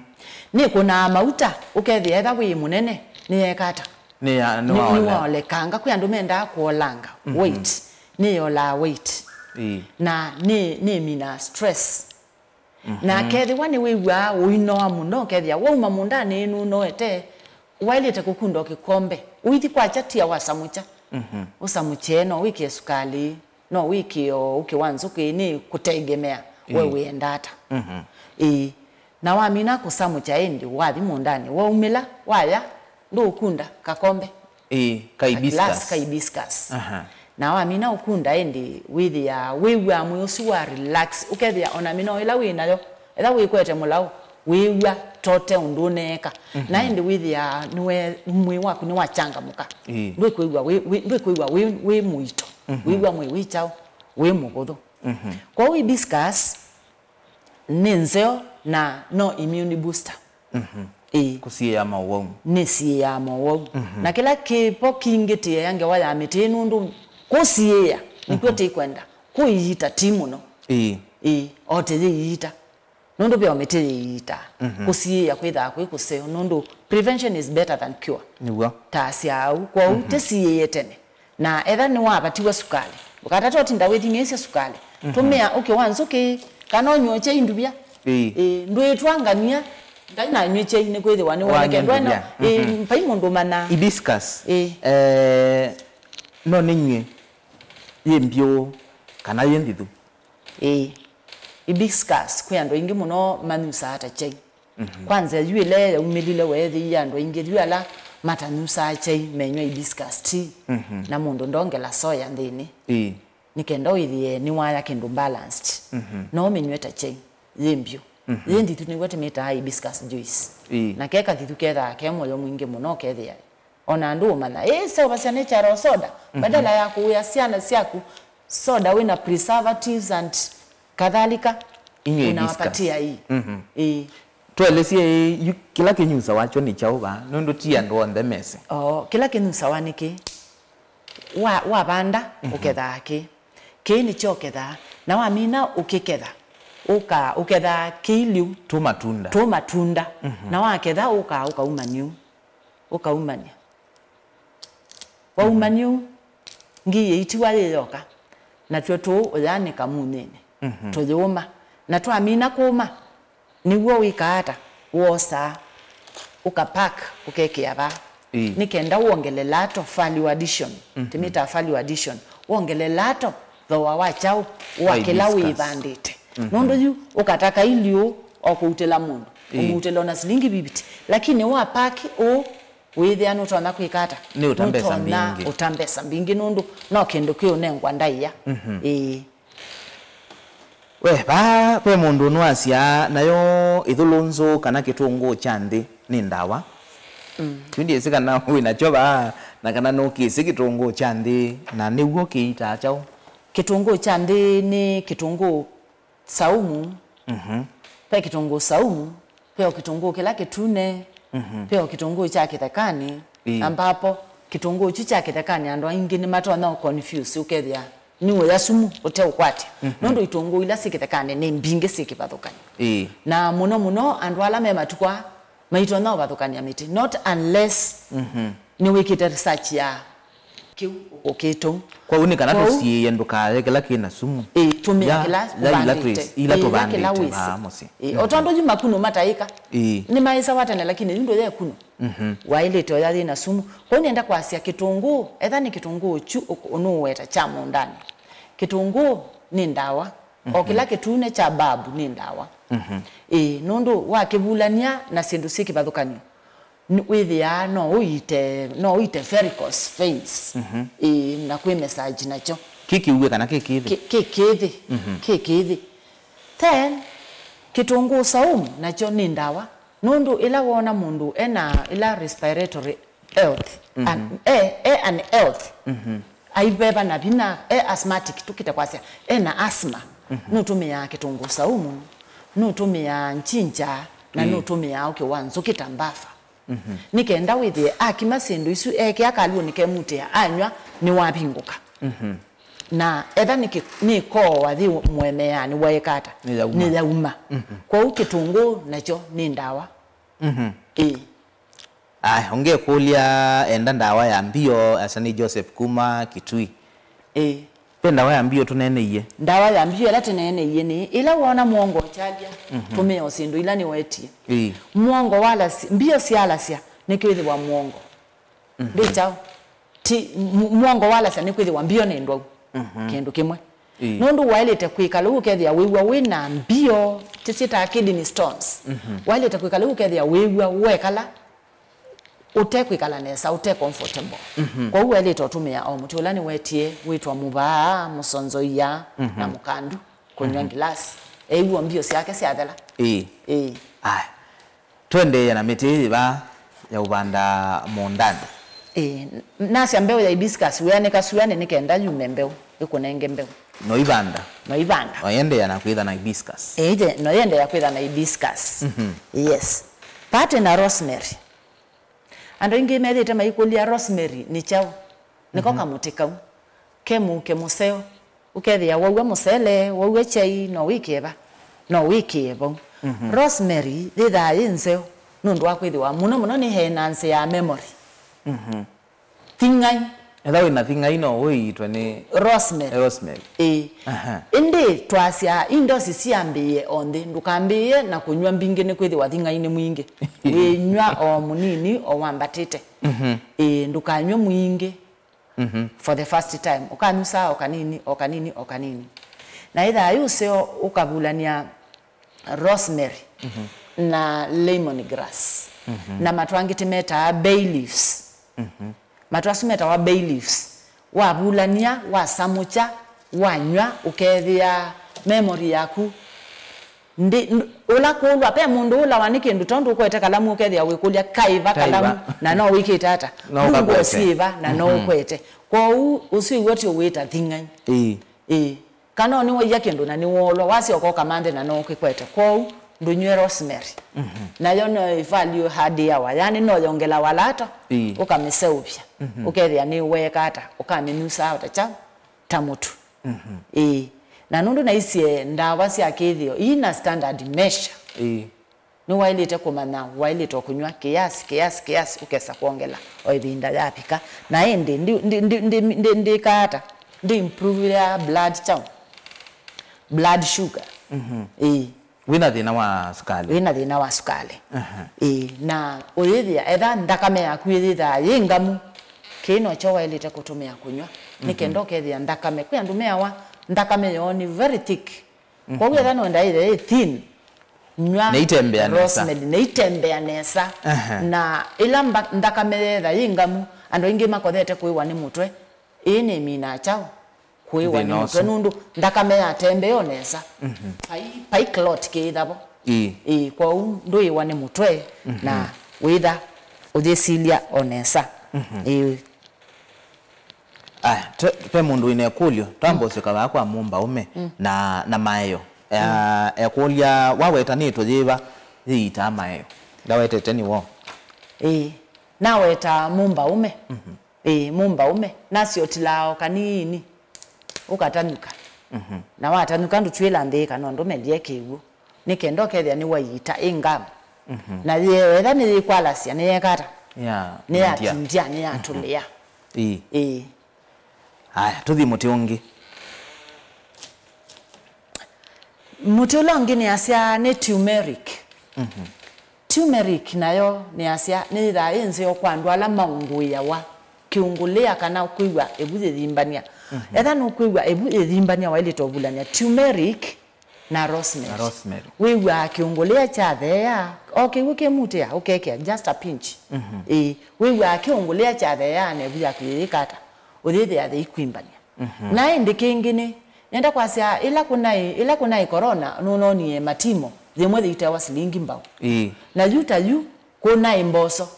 Nĩkũnaa mauta, ũkethĩa etha wĩ mũnene, nĩyeka ata? Nĩya-, nĩ-, nĩwaole-, nĩwaolekanga. Kwĩ andũ mendaa kũolanga, mhm, weight. Nĩyolaa weight. Ĩĩ. Na nĩ, nĩminaa stress. Mhm. Na kethĩwa nĩwĩw'aa ũinoa mũno, ũkethĩa wauma mũũndanĩ nũnoete, waĩlĩte kũkunda o kĩkombe. Ũithi kwakya tia wasamũkya. Mhm. Ũsamũkye, no wĩkĩe sukalĩ. No wĩkĩe o ũkĩ wa nzũkĩ nĩ kũtegemea we, ĩĩ, wĩenda ata. Mhm. Ĩĩ. Na wamina kũsamũkya ĩndĩ wathi mũũndanĩ, waumĩla, waya, ndũũkunda kakombe. Ĩĩ, ka hibiscus. Glass ka hibiscus. Aha. Na wamina ũkunda ĩndĩ wĩthĩaa wĩw'aa mwĩĩ ũsu wa relax. Ũkethĩa ona mĩnoo ĩla wĩ nayo, etha wĩkwete mũlaũ, wĩw'a tote ũndũ ũneeka. Mhm. Na ĩndĩ wĩthĩaa nĩwe mwĩĩ waku nĩwachangamũka. Ĩĩ. Ndwĩkwĩw'a wĩ, wĩ, ndwĩkwĩw'a wĩ, wĩ mũito. Mhm. Wĩw'a mwĩĩ wĩ kyaũ, wĩ mũvũthũ. Mhm. Kwoou hibiscus nĩ nzeo na no immune booster. Mhm. Ĩĩ. Kũsiĩĩa mowau. Nĩsiĩĩaa mowau. Mhm. Na kĩla kĩvo kingĩtĩĩa ngewa ya mĩtĩ nũndũ kũsiĩĩa nĩkw'o, mhm, tĩkwenda. Kũiita ti mũno. Ĩĩ. Ĩĩ, o tĩyĩiita. Nũndũ ve o mĩtĩ yĩiitaa. Mhm. Kũsiĩĩa kwĩthaa kwĩ kũseo, nũndũ prevention is better than cure. Nĩw'o. Ta asyaau. Kwoou, mhm, tĩsiĩĩe tene. Na etha nĩwavatiwe sukalĩ, ndũkatate ũtinda wĩthing'ĩĩsya sukalĩ. Mhm. Tũmĩa ũkĩ wa nzũkĩ, kana ũnyw'e kyai nduvya. Ĩĩ. Ĩĩ, ndwĩtwangania, ngai nanyw'e kyai nĩkwĩthĩwa nĩwoneke. Wanywa ndwena nduvya. Ĩĩ, mhm, vai mũndũ ũmanaa. Hibiscus. Ĩĩ. Eh, no nĩnyw'e yĩ mbyũ kana yĩ nthithu? Ĩĩ. Hibiscus, kwĩ andũ aingĩ mũno manyusaa ta kyai. Mhm. Kwanza yu ĩla yaumĩlile weethĩie andũ aingĩ yu ala matanyusaa kyai menyw'a hibiscus tea, mhm, na mũndũ ndongela soya nthĩnĩ. Ĩĩ. Nĩ kenda wĩthĩe nĩwaya kĩndũ balanced. Mhm. No ũmĩnyw'e ta kyai, yĩ mbyũ. Mhm. Yĩ nthithu nĩw'o tũmĩtaa hibiscus juice. Ĩĩ. Na ke kathithu kethaa ke mũyo mwingĩ mũno ũkethĩa. Ona andũ ũmanya, ĩ, seũvasya natural soda, mhm, badala ya kũwĩa syana syaku soda wĩna preservatives and kadhalika, inywe unawapatia hibiscus. Hii. Mhm. Ĩĩ. Tũelesye yu kĩla kĩnyusawa kyo nĩ kyaũ vaa, nũndũ ti andũ onthe mesĩ. O, kĩla kĩnyusawa nĩ kĩ? Wa, wavanda, mhm, ũkethaa kĩ. Kĩĩ nĩkyo ũkethaa. Na wamina ũkĩketha, ũka, ũkethaa kĩiliu. Tũ matunda. Tũ matunda. Mhm. Na waketha, ũka, ũkaumany'a ũu. Ũkaumany'a. Waumany'a ũu, ngi yĩitiwa yĩ yoka. Natw'o tũũ ũyaanĩka munyĩnĩ. Mhm. Tũyũma. Na twamina kũma, nĩw'o wĩkaa ata? Wosaa, ũkapack, ũkekĩa vaa. Ĩĩ. Nĩ kenda wongele lato, value addition. Mhm. Tĩmĩtaa value addition. Wongele lato thooa wa kyaũ? Wa kĩla wĩvandĩte. Mhm. Nũndũ yu ũkata kailiu o kũutĩla mũndũ. Ĩĩ. Ũmũutĩla ona silingi fifty. Lakini wa pack ũũ, wĩthĩa nũtonya kwĩka ata? Nĩ ũta mbesa mbingĩ. Nũtonya ũta mbesa mbingĩ nũndũ no kĩndũ kĩũnengwa ndaĩa. Mhm. Ĩĩ. We, vaa ve mũndũ ũnũasya nayo ĩthũlũnzũ kana kĩtũngũũ kya nthĩ nĩ ndawa. Mm. Yu ndyĩsĩ kana wĩ nakyo vaa, na kana nũkĩsĩ kĩtũngũũ kya nthĩ, na nĩw'o kĩitaa kyaũ? Kĩtũngũũ kya nthĩ nĩ kĩtũngũũ saumu. Mhm. Ve kĩtũngũũ saumu, ve o kĩtũngũũ kĩla kĩtune, mhm, ve o kĩtũngũũ kya kĩthekanĩ, ĩĩ, ambapo kĩtũngũũ kyu kya kĩthekanĩ andũ aingĩ nĩmatonya ũ confuse ũkethĩa nĩ ũya sumu ũteũkwatya. Mhm. Nũndũ itũngũũ ila syĩ kĩthekanĩ nĩ mbingĩ syĩ kĩvathũkany'o. Ĩĩ. Na mũno mũno andũ ala me matukũ aa maitonya ũvathũkany'a mĩtĩ, not unless, mhm, nĩwĩkĩte research ya kĩu ũkũkĩte ũu. Kwoou nĩ kana tũsiĩĩe ndũkaye kĩla kĩ na sumu. Ĩĩ, tũmĩa kĩla ya ila ũvandĩte. Ĩĩ, ila tũvandĩte kĩla wĩsĩ vaa mũsyĩ. Ĩĩ, o tondũ yu makunũ mataĩka. Ĩĩ. Nĩmaĩsawa tene, lakini yu ndũyekunũ. Mhm. Waĩlĩte oya yĩ na sumu. Kwoou nĩenda kwasya kĩtũngũũ, etha nĩ kĩtũngũũ kyu ũk-, ũnũũweta kya mũũndanĩ. Kĩtũngũũ nĩ ndawa. O kĩla kĩtune kya babu nĩ ndawa. Mhm. Ĩĩ, nũndũ wakĩvulany'a na syĩndũ syĩ kĩvathũkany'o, nĩ wĩthĩaa no ũite, no ũite varicose veins. Mhm. Ĩĩ, na kwĩ massage nakyo. Kĩ kĩue kana kĩ kĩthĩ? Kĩ, kĩ kĩthĩ. Mhm. Kĩ kĩthĩ. Then, kĩtũngũũ saumu nakyo nĩ ndawa. Nũndũ ĩla woona mũndũ ena ĩla respiratory health, mhm, an, e, e an health, mhm, aiveva na vinya, e asthmatic, tũkĩte kwasya, ena asthma, mhm, nũtũmĩaa kĩtũngũũ saumu, nũtũmĩaa njinja, na, ĩĩ, nũtũmĩaa ũkĩ wa nzũkĩ ta mbuffer. Mhm. Nĩ kenda wĩthĩe akima syĩndũ isu, ekĩa kalũnĩ kemutĩa, anyw'a, nĩwavingũka. Mhm. Na etha nĩ kĩ-, nĩ kooa yĩ mũemeanĩ, waeka ata? Nĩyauma. Nĩyauma. Mhm. Kwoou kĩtũngũũ nakyo nĩ ndawa. Mhm. Ĩĩ. Aya, ũngekũlya enda ndawa ya mbio, asa nĩ Joseph kuma Kitui. Ĩĩ. Ve ndawa ya mbio tũneeneie? Ndawa ya mbio ĩla tũneeneie nĩ ĩla woona mwongo ũkyalya, mhm, tũmĩa o syĩndũ ila nĩwetie. Ĩĩ. Mwongo walasya, mbio syalasya nĩkwĩthĩwa mwongo. Mhm. Ndĩ kyaũ? Ti, mu-, mwongo walasya nĩkwĩthĩwa mbio nĩ ndwau. Mhm. Kĩndũ kĩmwe. Ĩĩ. Nũndũ waĩlĩte kwĩkala ũu ũkethĩa wĩw'a wĩ na mbio, tĩsyĩtaa kidney stones. Mhm. Waĩlĩte kwĩkala ũu ũkethĩa wĩw'a wekala ũte kwĩkala nesa, ũte comfortable. Mhm. Kwoou waĩlĩte ũtũmĩa o mũtĩ ũla nĩwetie wĩtwa mũvaa, mũsonzoia, mhm, na mũkandu, kũnyw'a, mhm, ngilasi. Eĩw'a mbio syake syathela. Ĩĩ. Ĩĩ. Aya. Tũendee na mĩtĩ yĩva ya ũvanda mũũndanĩ? Ĩĩ, nasya mbeũ ya hibiscus, wĩanĩka suanĩ nĩ kenda yume mbeũ, ĩkũnenge mbeũ. No ivanda? No ivanda. No yendeea na kwĩtha na hibiscus? Ĩĩ, no yendeea kwĩtha na hibiscus. Mhm. Yes. Patĩ na rosemary. Andũ aingĩ methĩĩte maikũlya rosemary nĩ kyaũ? Nĩko, mhm, kamũtĩ kau. Ke mũuke mũseo. Ũkethĩa waua mũsele, waua kyai, no wĩkĩe va? No wĩkĩe vau. Mhm. Rosemary yĩthaa yĩ nzeo nũndũ wa kwĩthĩwa mũno mũno nĩ enhance ya memory. Mhm. Thing'ai. Etha wĩ na thing'ai no ũiitwe nĩ rosemary. Rosemary. Ĩĩ. Aha. Ĩndĩ twasya i ndosi syambĩĩe o nthĩ, ndũkambĩĩe na kũnyw'a mbingĩ nĩkwĩthĩwa thing'ai nĩ mwingĩ. Wĩnyw'a o mũnini o wambatĩte. Mhm. Ĩĩ, ndũkanyw'e mwingĩ. Mhm. For the first time. Ũkanusaa o kanini, o kanini, o kanini. Na ĩthaa yĩ ũseo ũkavulany'a rosemary, mhm, na lemon grass. Mhm. Na matũ angĩ tĩmetaa bay leaves. Mhm. Matũ asu metawa bay leaves. Wavulany'a, wasamũkya, wanyw'a, ũkethĩa memory yaku Ndi, nd-, ũla kũlwa, pe mũndũ ũlawa nĩ kĩndũ tondũ ũkwete kalamu ũkethĩa wĩkũlya kaĩva kalamu, na no wĩkĩte ata? No ũkakwete. Nungo syĩva, na no ũkwete. Kwoou, ũsu iw'o ti ũwĩta thing'ai. Ĩĩ. Ĩĩ. Kana nĩwaia kĩndũ na nĩwoolwa, wasyoka ũkamanthe na no ũkĩkwete. Kwoou, ndũnyw'e rosemary. Nayo no ĩvalue hard hour, yani no yongelawa lato, Ĩĩ. ũkamĩseũvya. Ũkethĩa nĩ weeka ata, ũkamĩnusaa o ta kyaũ, ta mũtu. Ĩĩ. Na nũndũ naisye ndawa sya kĩthĩo ii na standard measure, Ĩĩ. nĩwaĩlĩte kũmanya waĩlĩte o kũnyw'a kĩasi, kĩasi, kĩasi, ũkesa kwongela o ĩvinda yavika. Na ĩndĩ ndi, ndi, ndi, ndi, ndi, ndĩkaa ata? Ndi improve ya blood kyaũ? Blood sugar. Ĩĩ. Wĩna thĩna wa sukali. Wĩna thĩna wa sukali. Aha. Ĩĩ, na ũyĩthĩa etha nthakame yaku yĩyĩthaa yĩ ngamu, kĩĩ nokyo waĩlĩte kũtũmĩa kũnyw'a. Nĩ kenda ũkethĩa nthakame, kwĩ andũ meawa nthakame yoo nĩ very thick. Kwoou etha nũenda ĩthe ĩ thin, nyw'a Nĩitembea nesa. rosemary, nĩitembea nesa. Aha. Na ĩla mba- nthakame yetha yĩ ngamu, andũ aingĩ makothete kũĩwa nĩ mũtwe, ĩĩ nĩminaa kyaũ? Kũĩwa nĩ Thĩna mũtwe ũsu. nũndũ nthakame yatembea o nesa. Pai, pai clot kĩĩthavo. Ĩĩ. Ĩĩ, kwoou ndũĩwa nĩ mũtwe na wĩtha ũyĩsilya o nesa. Ĩĩ. Aya, te- pe mũndũ wĩna ĩkũlyo, twamba ũsyoka vaa kwa mũmbaũme na, na maeo. Ea- ekũlya, wawetanĩtwe yĩva yĩitaa maeo? Ndawetete nĩ woo. Ĩĩ. Naweta mũmbaũme. Ĩĩ, mũmbaũme. Nasyotilaa o kanini. Ũkatanyũka. Na watanyũka ndũtw'ĩla nthĩ kana ũndũ melie kĩw'ũ. Nĩ kenda ũkethĩa nĩwaiita ĩ ngamu. Na yĩetha nĩyĩkwalasya, nĩyeka ata? Ya, Nĩyatindya, nĩyatũlĩa. Ĩĩ. Ĩĩ. Aya, tũthi mũtĩ ũngĩ. Mũtĩ ũla ũngĩ nĩasya nĩ turmeric. Turmeric nayo nĩasya nĩyĩthaa ĩ nzeo kwa andũ ala maũngũĩawa kĩũngũlĩa kana kwĩw'a ĩvu yĩthimbany'a. Etha nũkwĩw'a ĩvu yĩthimbany'a, waĩlĩte ũvulany'a turmeric na rosemary. Na rosemary. Wĩw'aa kĩũngũlĩa kyatheea, o kĩw'ũ kĩmutĩa, ũkekĩa just a pinch. Ĩĩ, wĩw'aa kĩũngũlĩa kyatheea na ĩvu yaku yĩyĩka ata? Ũyĩthĩa yĩikwĩmbany'a. Na ĩndĩ kĩngĩ nĩ, nenda kwasya, ĩla kũnaĩ, ĩla kũnaĩ corona, nũnonie matimo, yĩmwe yĩitawa silingi mbau. Ĩĩ. Na yu ta yu, kũnaĩ mboso.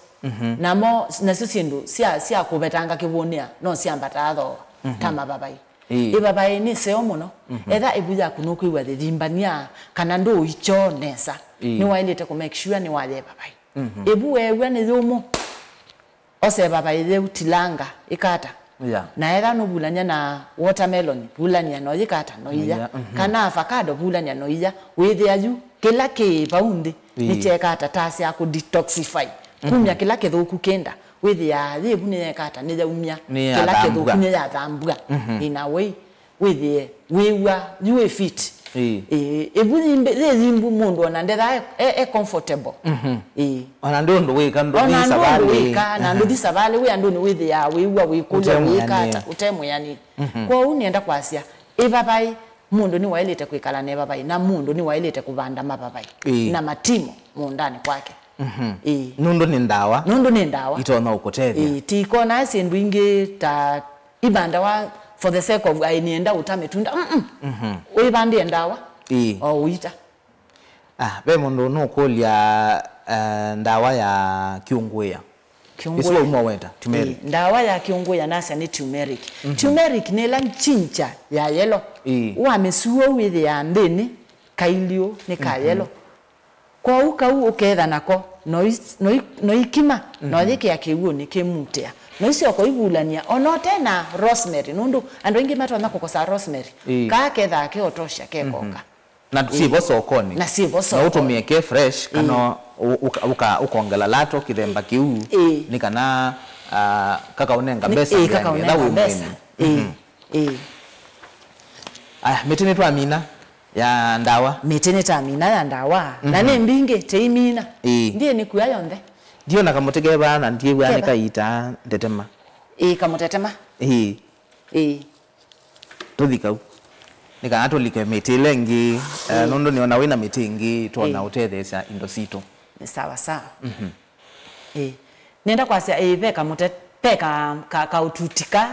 Namo, nasyo syĩndũ sya, sya kũvetanga kĩvũnĩa, no syambataa thooa, ta mavavai. Ĩĩ. Ĩvavai nĩ seo mũno. Etha ĩvu yaku nũkwĩw'a yĩthimbany'a, kana ndũikyoo nesa, Ĩĩ. nĩwaĩlĩte kũ make sure nĩwaya ĩvavai. Ĩvu weew'a nĩ yũmũ, osa ĩvavai yĩu tilanga, ĩka ata? Yeah. Na etha nũvulany'a na watermelon, vulany'a no yĩka ata? No iya. Iya, mhm. Kana avocado, vulany'a no iya. Wĩthĩa yu, kĩla kĩ vau nthĩ, Ĩĩ. nĩkyeka ata? Tasya kũ detoxify. Mhm. Kumya kĩla kĩthũku kĩnda. Wĩthĩaa yĩvu nĩyeka ata? Nĩyaumya. Kĩla Nĩyathambua. Kĩthũku nĩyathambua. Mhm. In a way, wĩthĩe wĩw'a yu wĩ fit. Ĩĩ. Ĩĩ, ĩvu yimbi, yĩ yimbu mũndũ ona ndethaa e, e, e comfortable. Mhm. Ĩĩ. Ona ndũ ũndũ wĩka, ndũthi savalĩ. Ona ndũ ũndũ wĩka, na ndũthi savalĩ, wĩ andũnĩ wĩthĩaa wĩw'a wĩkũlya, wĩka ata, ũte mwĩanĩe. Mhm. Kwoou nĩenda kwasya, ĩvavai, mũndũ nĩwaĩlĩte kwĩkala na ĩvavai, na mũndũ nĩwaĩlĩte kũvanda mavavai Ĩĩ. na matimo mũũndanĩ kwake. Mhm. Ĩĩ. Nũndũ nĩ ndawa. Nũndũ nĩ ndawa. Itonya ũkũtethya. Ĩĩ, ti ikona syĩndũ ingĩ ta ivandawa for the sake of, "Ai, nĩenda ũta mĩtunda." Mm-mm. Mhm. Ũivandĩe ndawa. Ĩĩ. O ũita. Ah, ve mũndũ nũkũlya, eh, ndawa ya kĩũngũĩa. Kĩũngũĩa. Ĩsu wauma weta, turmeric. Ĩĩ, ndawa ya kĩũngũĩa nasya nĩ turmeric. Mhm. Turmeric nĩ ĩla ginger ya yellow. Ĩĩ. Wamĩsua wĩthĩaa nthĩnĩ, kailyũ nĩ ka Mhm. yellow. Kwoou kau ũketha nako, noi-, noi-, noikima, na Mhm. ũyĩkĩa kĩw'ũnĩ kĩmutĩa. Noisyoka ũivulany'a, ona ũte na rosemary, nũndũ andũ aingĩ matonya kũkosa rosemary. Ĩĩ. Kaa kethaa ke otosha, kekoka. Mhm. Na syĩvo sokonĩ. Na syĩvo sokonĩ. No ũtũmĩe ke fresh, kana Ĩĩ. ũ-, ũka-, ũka-, ũkongela lato kĩthemba kĩu, Ĩĩ. nĩ kana, ah, kakaũnenga Nĩ- mbesa ĩĩ, nthĩanĩ, kakaũnenga ethĩwa wĩ mbesa. mũĩmi. Ĩĩ, Mhm. ĩĩ. Aya, mĩtĩ nĩtwamina ya ndawa. Mĩtĩ nĩtamina ya ndawa. Na Mhm. nĩ mbingĩ, tĩimina. Ĩĩ. Ndiĩ nĩkua yonthe. Ndiona kamũtĩ kevaa na ndiĩw'a Keva. nĩkaitaa ndetema. Ĩĩ, kamũtetema. Ĩĩ. Ĩĩ. Tũthi kau. Nĩ kana tũlike mĩtĩ ĩla ĩngĩ, eh, Ĩĩ. nũndũ nĩona wĩna mĩtĩ ĩngĩ, twona Ĩĩ. ũtetheesya indo sitũ. Nĩ sawa sawa. Mhm. Ĩĩ. Nĩenda kwasya, ĩĩ, ve kamũte-, ve ka, ka, kaũtuti ka,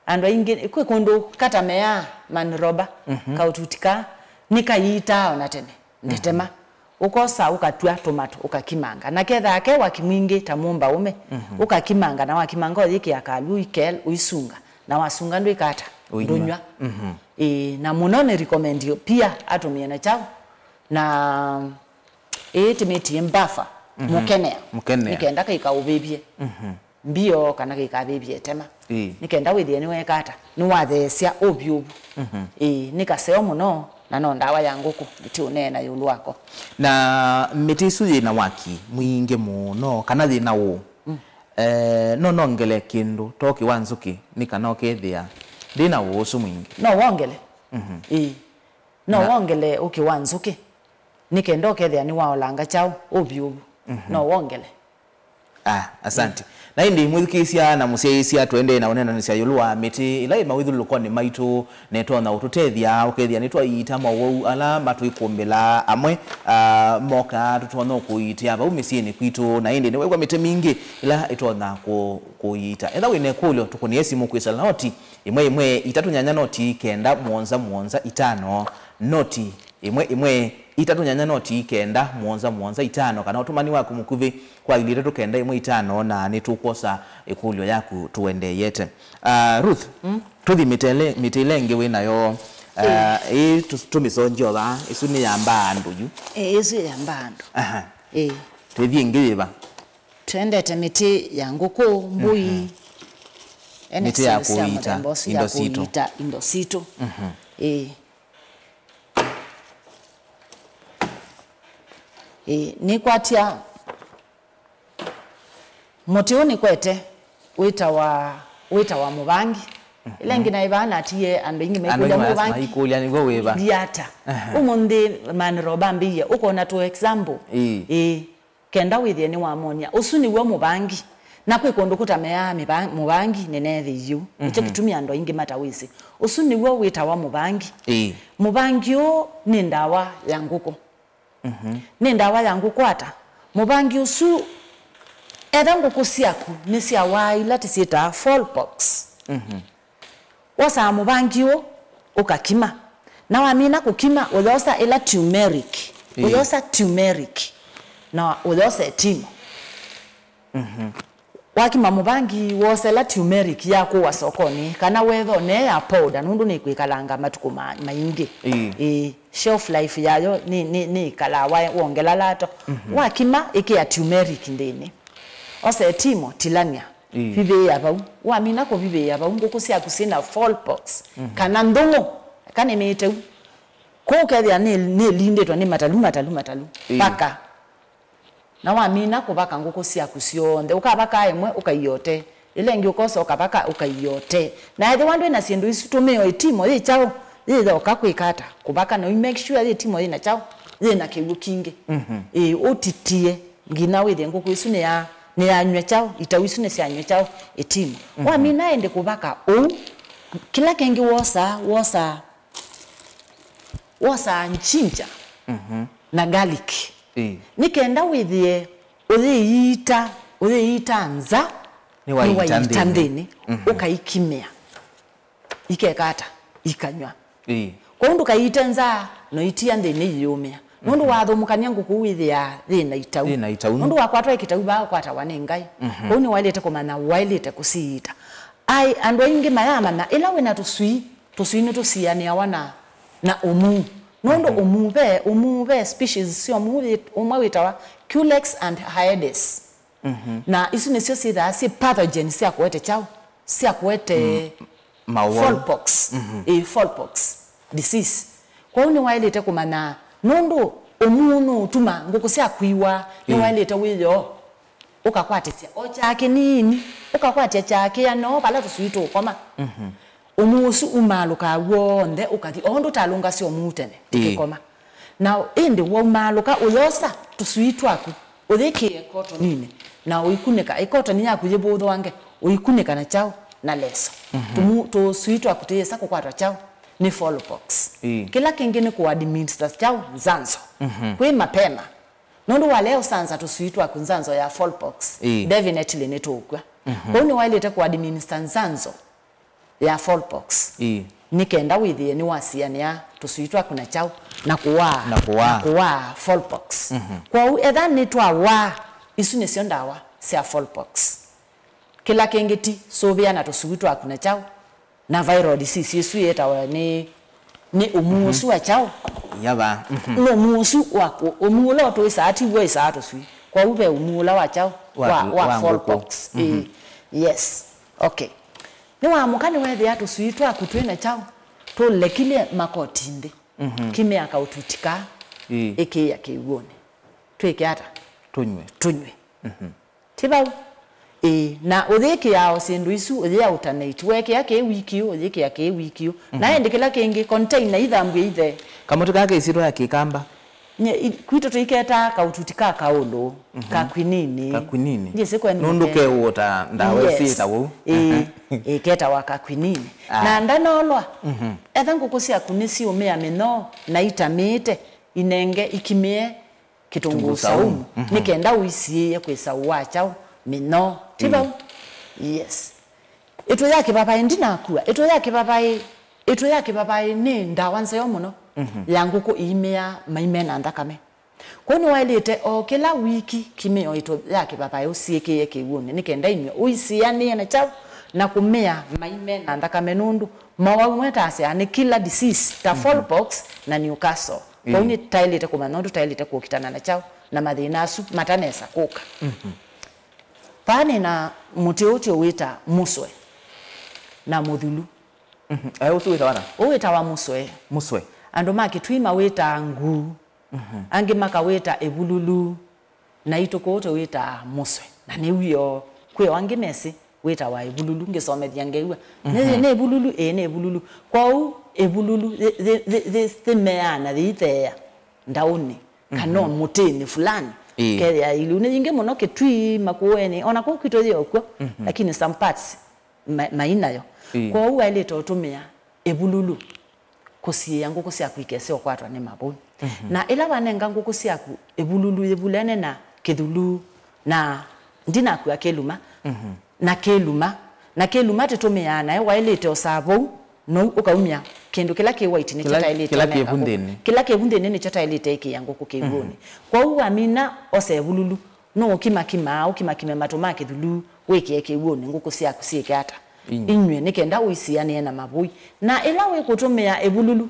andũ aingĩ, kwĩ kũndũ katameaa manroba, Mhm. kaũtuti ka, nĩkaiitaa ona tene, ndetema. Mhm. Ũkosa, ũkatw'a tũmatũ, ũkakimanga. Na kethaa ke waki mwingĩ ta mũmbaũme, Mhm. ũkakimanga, na wakimanga ũyĩkĩa kalw'ũ ũikel-, ũisunga. Na wasunga ndwĩka ata? Ũinywa. Ndũnyw'a. Mhm. Ĩĩ, na mũno nĩ recommend pia atũmĩe na kyaũ? Na Ĩĩ, tĩmĩtie mbuffer, mũkenea. Mũkenea. Nĩ kenda kĩikaũvĩvye mbio kana kĩikavĩvye ĩtema. Ĩĩ. Nĩ kenda wĩthĩe nĩweka ata, nĩwatheesya ũvyũvu. Ĩĩ, nĩ kaseo mũno, na no ndawa ya ngũkũ, ĩtiũneena ĩũlũ wako. Na mĩtĩ ĩsu yĩ na waki mwingĩ mũno, kana yĩ na ũũ? Eh, no nongele kĩndũ ta ũkĩ wa nzũkĩ, nĩ kana ũkethĩa ndĩ na ũũ ũsu mwingĩ? No wongele. Ĩĩ. No wongele ũkĩ wa nzũkĩ, nĩ kenda ũkethĩa nĩwaolanga kyaũ ũvyũvu. No wongele. Ah, asante. Na ĩndĩ mwĩthukĩĩsya na mũsyaĩĩsya, tũendee na ũneenanĩsya ĩũlũ wa mĩtĩ ĩla ĩ mawĩthyũlũlũkonĩ maitũ, na ĩtonya ũtũtethya ũkethĩa nĩtwaiita mowau ala matwĩkũmbĩlaa amwe, ah, mokaa tũtonya kũiitĩa vau mĩsyĩnĩ kwitũ. Na ĩndĩ nĩwew'a mĩtĩ mingĩ ĩla ĩtonya kũ-, kũiita. Etha wĩ na ĩkũlyo, tũkũnĩe simũ kwĩsĩla noti ĩmwe ĩmwe itatũ nyanya noti kenda mũonza mũonza itano, noti ĩmwe ĩmwe itatũ nyanya noti kenda mũonza mũonza itano, kana ũtũmani waku mũkuvĩ kwa ilĩ itatũ kenda ĩmwe itano, na nĩtũkwosa ĩkũlyo yaku tũendeeyete. Ah, Ruth, tũthi mĩtele-, mĩtĩ ĩla ĩngĩ wĩ nayo. Ah, ĩĩ tũ-, tũmĩsongyoo vaa, ĩsu nĩ ya mbaa andũ yu. Ĩĩ, ĩsu ya mbaa andũ. Aha. Ĩĩ. Twĩthi ĩngĩ yĩva? Twendete mĩtĩ ya ngũkũ, mbũi, ene syĩndũ sya mũthemba ũsu ya kũiita indo sitũ. Ĩĩ. Ĩĩ, nĩkwatya mũtĩ ũũ nĩkwete wĩtawa, wĩtawa mũvangi. Ĩla ĩngĩ naĩ vaa natie andũ aingĩ maikũlya mũvangi maikũlya nĩw'o wĩva? Liata. Ũmũnthĩ manĩro vambĩie, ũkona tũ example. Ĩĩ. Ĩĩ. Kenda wĩthĩe nĩwamonia. Ũsu nĩw'o mũvangi. Na kwĩ kũndũ kũtameaa mĩva-, mũvangi nĩneethĩie ũu. Nĩkyo kĩtumi andũ aingĩ matawĩsĩ. Ũsu nĩw'o wĩtawa mũvangi. Ĩĩ. Mũvangi ũũ nĩ ndawa ya ngũkũ. Nĩ ndawa ya ngũkũ ata? Mũvangi ũsu, etha ngũkũ syaku nĩ sya waa ila tũsyĩtaa fowl pox. Wosaa mũvangi ũũ, ũkakima. Na wamina kũkima, ũyosa ĩla turmeric. Ĩĩ. Ũyosa turmeric. Na ũyosa ĩtimo. Wakima mũvangi, wosa ĩla turmeric ya kũwa sokonĩ, kana wethone ya powder, nũndũ nĩkwĩkalanga matukũ ma-, maingĩ. Ĩĩ. Ĩĩ, shelf life yayo nĩ, nĩ, nĩkalaa wa-, wongela lato. Wakima, ĩkĩa turmeric nthĩnĩ. Osa ĩtimo, tilania. Ĩĩ. Vivĩĩa vau. Wamina kũvivĩĩa vau, ngũkũ syaku syĩna fowl pox, kana nthũng'ũ, kana nĩ mĩteu. Kũu ũkethĩa nĩ, nĩlindĩtwe nĩ matalu, matalu, matalu. Ĩĩ. Vaka. Na wamina kũvaka ngũkũ syaku syonthe, ũkavaka ĩmwe, ũkaiote. Ĩla ĩngĩ ũkosa ũkavaka, ũkaiote. Na ethĩwa ndwĩ na syĩndũ isu, tũmĩa ĩtimo yĩ kyaũ, yĩyoka kwĩka ata? Kũvaka, na ũ make sure yĩ ĩtimo yĩ na kyaũ, yĩ na kĩw'ũ kingĩ. Ĩĩ, ũtitie. Nginya wĩthĩe ngũkũ isu nĩya-, nĩyanyw'a kyaũ, itau isu nĩsyanyw'a kyaũ, ĩtimo. Wamina ĩndĩ kũvaka ũu, kĩla kĩngĩ wosaa, wosaa, wosaa ginger na garlic. Ĩĩ. Nĩ kenda wĩthĩe ũyĩiita, ũyĩiita nza, nĩwaiita nthĩnĩ, ũkaikimĩa. Ikeka ata? Ikanyw'a. Ĩĩ. Kwoou ndũkaiite nza, no itia nthĩnĩ iyĩũmĩa. Nũndũ wathũmũkany'a ngũkũ wĩthĩaa yĩ na itau. Yĩ na itau. Nũndũ wakwatwa ĩ kĩtau vaa ũkwatawa nĩ ngaĩ. Kwoou nĩwaĩlĩte kũmanya waĩlĩte kũsiiita. Ai, andũ aingĩ mayamanya, ĩla wĩ na tũswii, tũswii nĩtũsianĩawa na, na ũmuu. Nũndũ ũmuu ve, ũmuu ve species sya ũmuu yĩ-, ũmwe wĩtawa Culex and Aedes. Na isu nĩsyo syĩthaa syĩ pathogen sya kũete kyaũ? Sya kũete fowl pox. Ĩĩ, fowl pox disease. Kwoou nĩwaĩlĩte kũmanya, nũndũ ũmuu nũũtuma ngũkũ syaku iwaa, nĩwaĩlĩte wĩoo ũkakwatĩsya o kyaa kĩnini, ũkakwatya kyaa kĩana vala tũswii tũũkoma. Ũmuu ũsu umaalũkaa w'onthe ũkathi, o ũndũ ũtalũngasya ũmuu tene, ĩĩ, tũkĩkoma. Na ĩndĩ waumaalũka, ũyosa tũswii twaku, ũyĩkĩe kotoninĩ, na ũikunĩka, ĩkotoni yaku yĩvũthũange, ũikunĩka na kyaũ? Na leso. Mhm. Tũmu-, tũswii twaku tũyĩsa kũkwatwa kyaũ? Nĩ fowl pox. Ĩĩ. Kĩla kĩngĩ nĩ kũadminister kyaũ? Nzanzo. Mhm. Kwĩ mapema. Nũndũ walea ũsanza tũswii twaku nzanzo ya fowl pox, ĩĩ, definitely nĩtũũkw'a. Mhm. Kwoou nĩwaĩlĩte kũadminister nzanzo ya fowl pox. Ĩĩ. Nĩ kenda wĩthĩe nĩwasianĩa tũswii twaku na kyaũ? Na kũwaa, na kũwaa, na kũwaa fowl pox. Mhm. Kwoou etha nĩtwawaa, isu nĩsyo ndawa sya fowl pox. Kĩla kĩngĩ ti sũvĩa na tũswii twaku na kyaũ? Na viral disease ĩsu yĩtawa nĩ, nĩ ũmuu, mhm, ũsu wa kyaũ? Yava. Mhm. No ũmuu ũsu wa kũ-, ũmuu ũla ũtũĩsaa ti w'o ĩsaa tũswii. Kwoou ve ũmuu ũla wa kyaũ? Wa, wa, wa wa fall ngũkũ. Pox. Mhm. Ĩĩ. Yes. Okay. Nĩwamũka nĩweethĩa tũswii twaku twĩ na kyaũ? Tũlekile makoti nthĩ. Mhm. Kimĩa kaũtuti kaa. Ĩĩ. Ĩkĩĩa kĩw'ũnĩ. Twĩke ata? Tũnyw'e. Tũnyw'e. Mhm. Ti vau? Ĩĩ, na ũyĩkĩaa o syĩndũ isu, ũyĩ alternate. Weekĩa kĩĩ wiki ĩũ, ũyĩkĩa kĩĩ wiki ĩũ. Na, mhm, ĩndĩ kĩla kĩngĩ, container ithambw'e ithee. Kamũtĩ kaa kĩsitwa ya Kĩkamba. Nye, i-, kwitũ tũiketaa kaututi ka kaũlũ, mhm, ka kwinini. Ka kwinini. Ndyĩsĩ kwenu. Nũndũ ke ũũ ta ndawa, yes, syĩtawa ũu. Ĩĩ, ehe, ĩĩ, ketawa ka kwinini. Ah. Na ndanolwa, mhm, etha ngũkũ syaku nĩsiũmĩa mĩnyoo na itamĩĩte, inenge ikimĩe kĩtũngũũ saumu, mhm, nĩ kenda ũisiĩĩe kwĩsa ũũ wa kyaũ? Mĩnyoo. Ti vau? Mm. Yes. Ĩtũ ya kĩvapaĩ ndinakua. Ĩtũ ya kĩvapaĩ, ĩtũ ya kĩvapaĩ nĩ ndawa nzeo mũno, mhm, ya ngũkũ iimĩaa mai me na nthakame. Kwoou nĩwaĩlĩte o kĩla wiki kimĩo ĩtũ ya kĩvapaĩ ũsiĩkĩĩe kĩw'ũnĩ nĩ kenda inyw'e ũisianĩe na kyaũ na kũmĩa mai me na nthakame, nũndũ mowau mwetasya nĩ killer disease ta, mhm, fowl pox na Newcastle. Kwoou, ĩĩ, nĩtaĩlĩte kũmanya ũndũ taĩlĩte kũkitana na kyaũ na mathĩna asu matanesa kũka. Mhm. Vaa nĩ na mũtĩ ũũ tyo wĩta mũswe na mũthulu. Mhm. Eh, ũsu wĩtawa ata? Ũũ wĩtawa mũswe. Mũswe. Andũ ma Kĩtui mawĩtaa nguu. Mhm. Angĩ makawĩta ĩvululu. Naitũ kũũ tũwĩtaa mũswe. Na nĩw'o kwĩ o angĩ mesĩ wĩtawa ĩvululu, ngĩsomethya ngew'a. Nĩ, mhm, nĩ ĩvululu? Ĩĩ, nĩ ĩvululu. Kwoou ĩvululu yĩ, yĩ, yĩ, yĩ, yĩmeaa na yĩitheea ndaũnĩ, kana, mhm, mũtĩnĩ fulani. Ĩĩ. Kethĩa iliu nĩ yingĩ mũno Kĩtui, Makueni, ona kũu kwitũ yĩ o kw'o, mhm, lakini some parts ma-, mainayo. Ĩĩ. Kwoou waĩlĩte ũtũmĩa ĩvululu kũsiĩĩa ngũkũ syaku ikese ũkwatwa nĩ mavũi. Mhm. Na ĩla wanenga ngũkũ syaku ĩvululu yĩvulene na kĩthulu, na ndinakua kĩluma, mhm, na kĩluma, na kĩluma tĩtũmĩaa nayo, waĩlĩte osaa vau, nou ũkaumya kĩndũ kĩla kĩ white nĩkyo, kĩla, taĩlĩte kĩla kĩ ũnenga ngũkũ. Vunthĩnĩ. Kĩla kĩ vunthĩnĩ nĩkyo taĩlĩte ĩkĩĩa ngũkũ kĩw'ũnĩ. Mhm. Kwoou wamina osa ĩvululu, nũũkimakimaa, ũkimakime matũ ma kĩthulu, wĩkĩe kĩw'ũnĩ, ngũkũ syaku syĩke ata? Inyw'e. Inyw'e, nĩ kenda ũisianĩe na mavũi. Na ĩla wĩkũtũmĩa ĩvululu,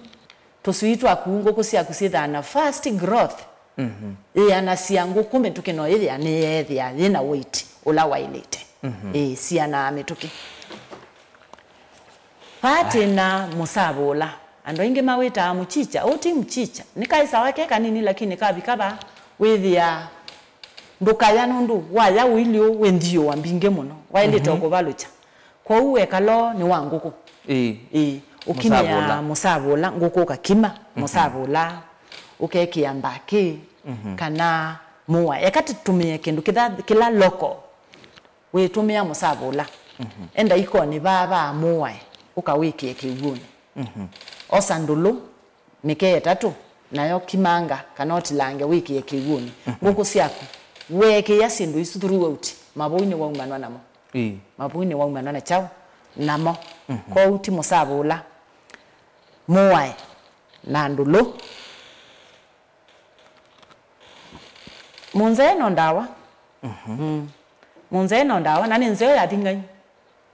tũswii twaku, ngũkũ syaku syĩthaa na fast growth. Mhm. Yĩanasya ngũkũ mĩtũkĩ no yĩthĩa nĩyeethĩa yĩ na weight ũla waĩlĩte. Mhm. Ĩĩ, sianaa mĩtũkĩ. Vaa twĩ na mũsavũla. Andũ aingĩ mawĩtaa mũchicha. Ũũ ti mũchicha. Nĩ kaĩsawa ke kanini, lakini kavika vaa, wĩthĩa ndũkaya, nũndũ waya ũilyĩ ũũ wĩ nthiũa mbingĩ mũno. Waĩlĩte, mhm, o kũvalũkya. Kwoou wekalo nĩ wa ngũkũ. Ĩĩ. Ĩĩ. Ũkimĩa mũsavũla. Mũsavũla, ngũkũ ũkakima, mhm, mũsavũla, ũkekĩa mbakĩ, mhm, kana mũae. Eka tũtũmĩe kĩndũ kĩtha-, kĩla local. Wĩtũmĩa mũsavũla. Mhm. Enda ikonĩ vaa va mũae, ũkawĩkĩe kĩw'ũnĩ. Mhm. Osa ndũlũ, mĩkee ĩtatũ, nayo kimanga, kana ũtilange wĩkĩe kĩw'ũnĩ. Mhm. Ngũkũ syaku, weekĩĩa syĩndũ isu throughout, mavũi nĩwaumanwa namo. Ĩĩ. Mavũi nĩwaumanwa na kyaũ? Namo. Mhm. Kwoou ti mũsavũla, mũae, na ndũlũ. Mũnzee no ndawa. Mhm. Mm. Mũnzee no ndawa, na nĩ nzeo ya thing'ai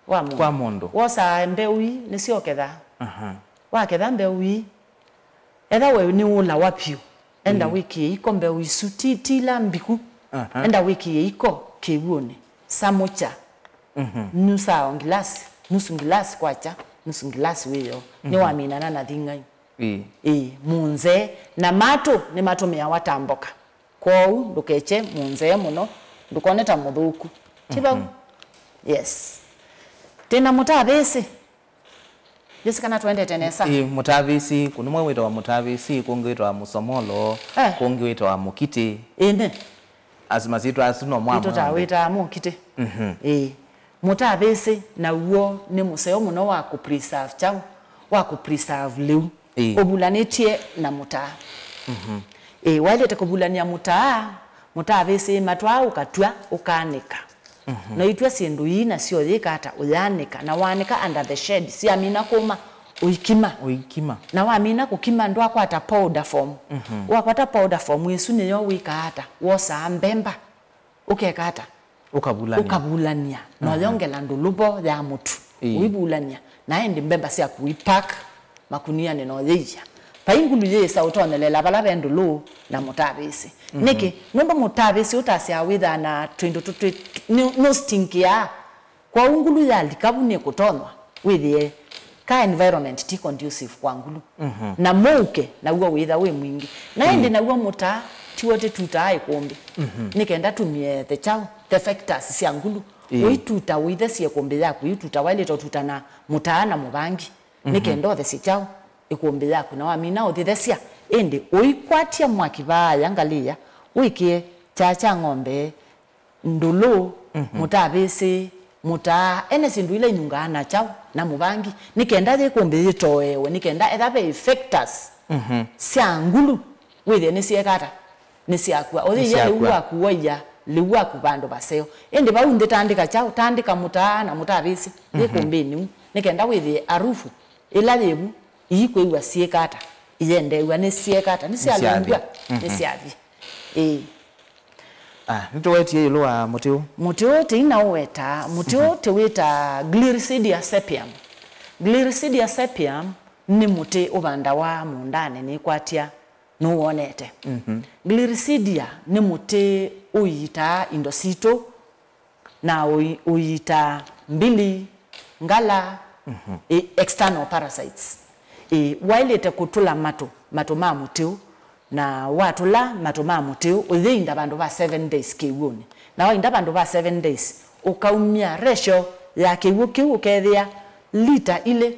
wa mũndũ. Kwa mũndũ. Wosaa mbeũ ii, nĩsyo ũkethaa. Aha. Waketha mbeũ ii, etha we nĩũlawa vyũ, enda, mm, wĩkĩe iko mbeũ isu, ti, ti ila mbiku. Aha. Enda wĩkĩe iko kĩw'ũnĩ. Samũkya. Mhm. Nusaa o ngilasi, nusu ngilasi kwakya, nusu ngilasi wĩoo. Mhm. Nĩwaminana na thing'ai. Ĩĩ. Ĩĩ, mũnzee. Na matũ nĩmatũmĩawa ta mboka. Kwoou ndũkekye mũnzee mũno, ndũkone ta mũthũku. Ti vau? Mhm. Yes. Twĩ na mũtavĩsĩ. Ndĩsĩ kana tũendete nesa. Ĩĩ, mũtavĩsĩ, kũnũmwe wĩtawa mũtavĩsĩ, kũngĩ wĩtawa mũsomolo, eh, kũngĩ wĩtawa mũkitĩ. Ĩndĩ. Asu masyĩtwa asu no mwamwe. Itũ ta wĩtaa mũkitĩ. Mhm. Ĩĩ. Mũtavĩsĩ naw'o nĩ mũseo mũno wa kũ preserve kyaũ, wa kũ preserve lĩu. Ĩĩ. Ũvulanĩtye na mũtaa. Mhm. Ĩĩ, waĩlĩte kũvulany'a mũtaa, mũtavĩsĩ matwaa ũkatw'a, ũkaanĩka. Mhm. Na itw'a syĩndũ ii nasyo yĩka ata? Ũyaanĩka. Na waanĩka under the shade, syamina kũma, ũikima. Ũikima. Na wamina kũkima, ndwakwata powder form. Mhm. Wakwata powder form ĩsu nĩyo wĩkaa ata? Wosaa mbemba. Ũkeka ata? Ũkavulany'a. Ũkavulany'a. Na, mhm, ũyongela ndũlũ vo ya mũtu. Ĩĩ. Ũivulany'a. Na ĩndĩ mbemba syaku ũipack makunianĩ na ũyĩia. Vai ngulu yĩsa ũtonyelela vala ve ndũlũ na mũtavĩsĩ. Nĩkĩ? Nũndũ mũtavĩsĩ ũtasyaa wĩthaa na twĩndũ tũ-, twĩ-, nĩ-, nũstinkiaa. Kwoou ngulu yalika vu nĩkũtonywa wĩthĩe ka environment ti conducive kwa ngulu. Na mũuke naw'o wĩtha wĩ mwingĩ. Na ĩndĩ naw'o mũtaa tiw'o tĩtutaa ĩkũmbĩ. Nĩ kenda tumie the kyaũ, the factors sya ngulu. Ũituta ũithesie ĩkũmbĩ yaku, ũituta waĩlĩte ũtuta na mũtaa na mũvangi. Nĩ kenda ũthesye kyaũ ĩkũmbĩ yaku, na wamina ũthithesya, ĩndĩ ũikwatya mwaki vaaya ngalĩĩa, wĩkĩe kyaa kya ng'ombe, ndũlũ, mũtavĩsĩ, mũtaa, ene syĩndũ ila inyungaa na kyaũ, na mũvangi, nĩ kenda yĩkũmbĩ yĩtoewe, nĩ kenda etha ve factors sya ngulu, wĩthĩe nĩsyeka ata? Nĩsyakw'a. Ũyĩia lĩu waku, waia lĩu waku vandũ vaseo. Ĩndĩ vau nthĩ tandĩka kyaũ? Tandĩka mũtaa na mũtavĩsĩ yĩkũmbĩnĩ u, nĩ kenda wĩthĩe arufu ĩla yĩ vu, iikwĩw'a syĩka ata? Iyendeew'a nĩsyeka ata? Nĩsyalũngw'a? Nĩsyathi. Ĩĩ. Ah, nĩtũwetie ĩũlũ wa mũtĩ ũũ. Mũtĩ ũũ tĩinaũwetaa, mũtĩ ũũ tĩwĩtaa Gliricidia sepium. Gliricidia sepium nĩ mũtĩ ũvandawa mũũndanĩ, nĩkwatya nũwonete. Gliricidia nĩ mũtĩ ũiitaa indo sitũ na ũi-, ũiitaa mbili, ngala, ĩ, external parasites. Ĩ, waĩlĩte kũtũla matũ, matũ ma mũtĩ ũũ, na watũla matũ ma mũtĩ ũũ, ũyĩinda vandũ va seven days kĩw'ũnĩ. Na wainda vandũ va seven days, ũkaumya ratio ya kĩw'ũ kĩu, ũkethĩa lita ilĩ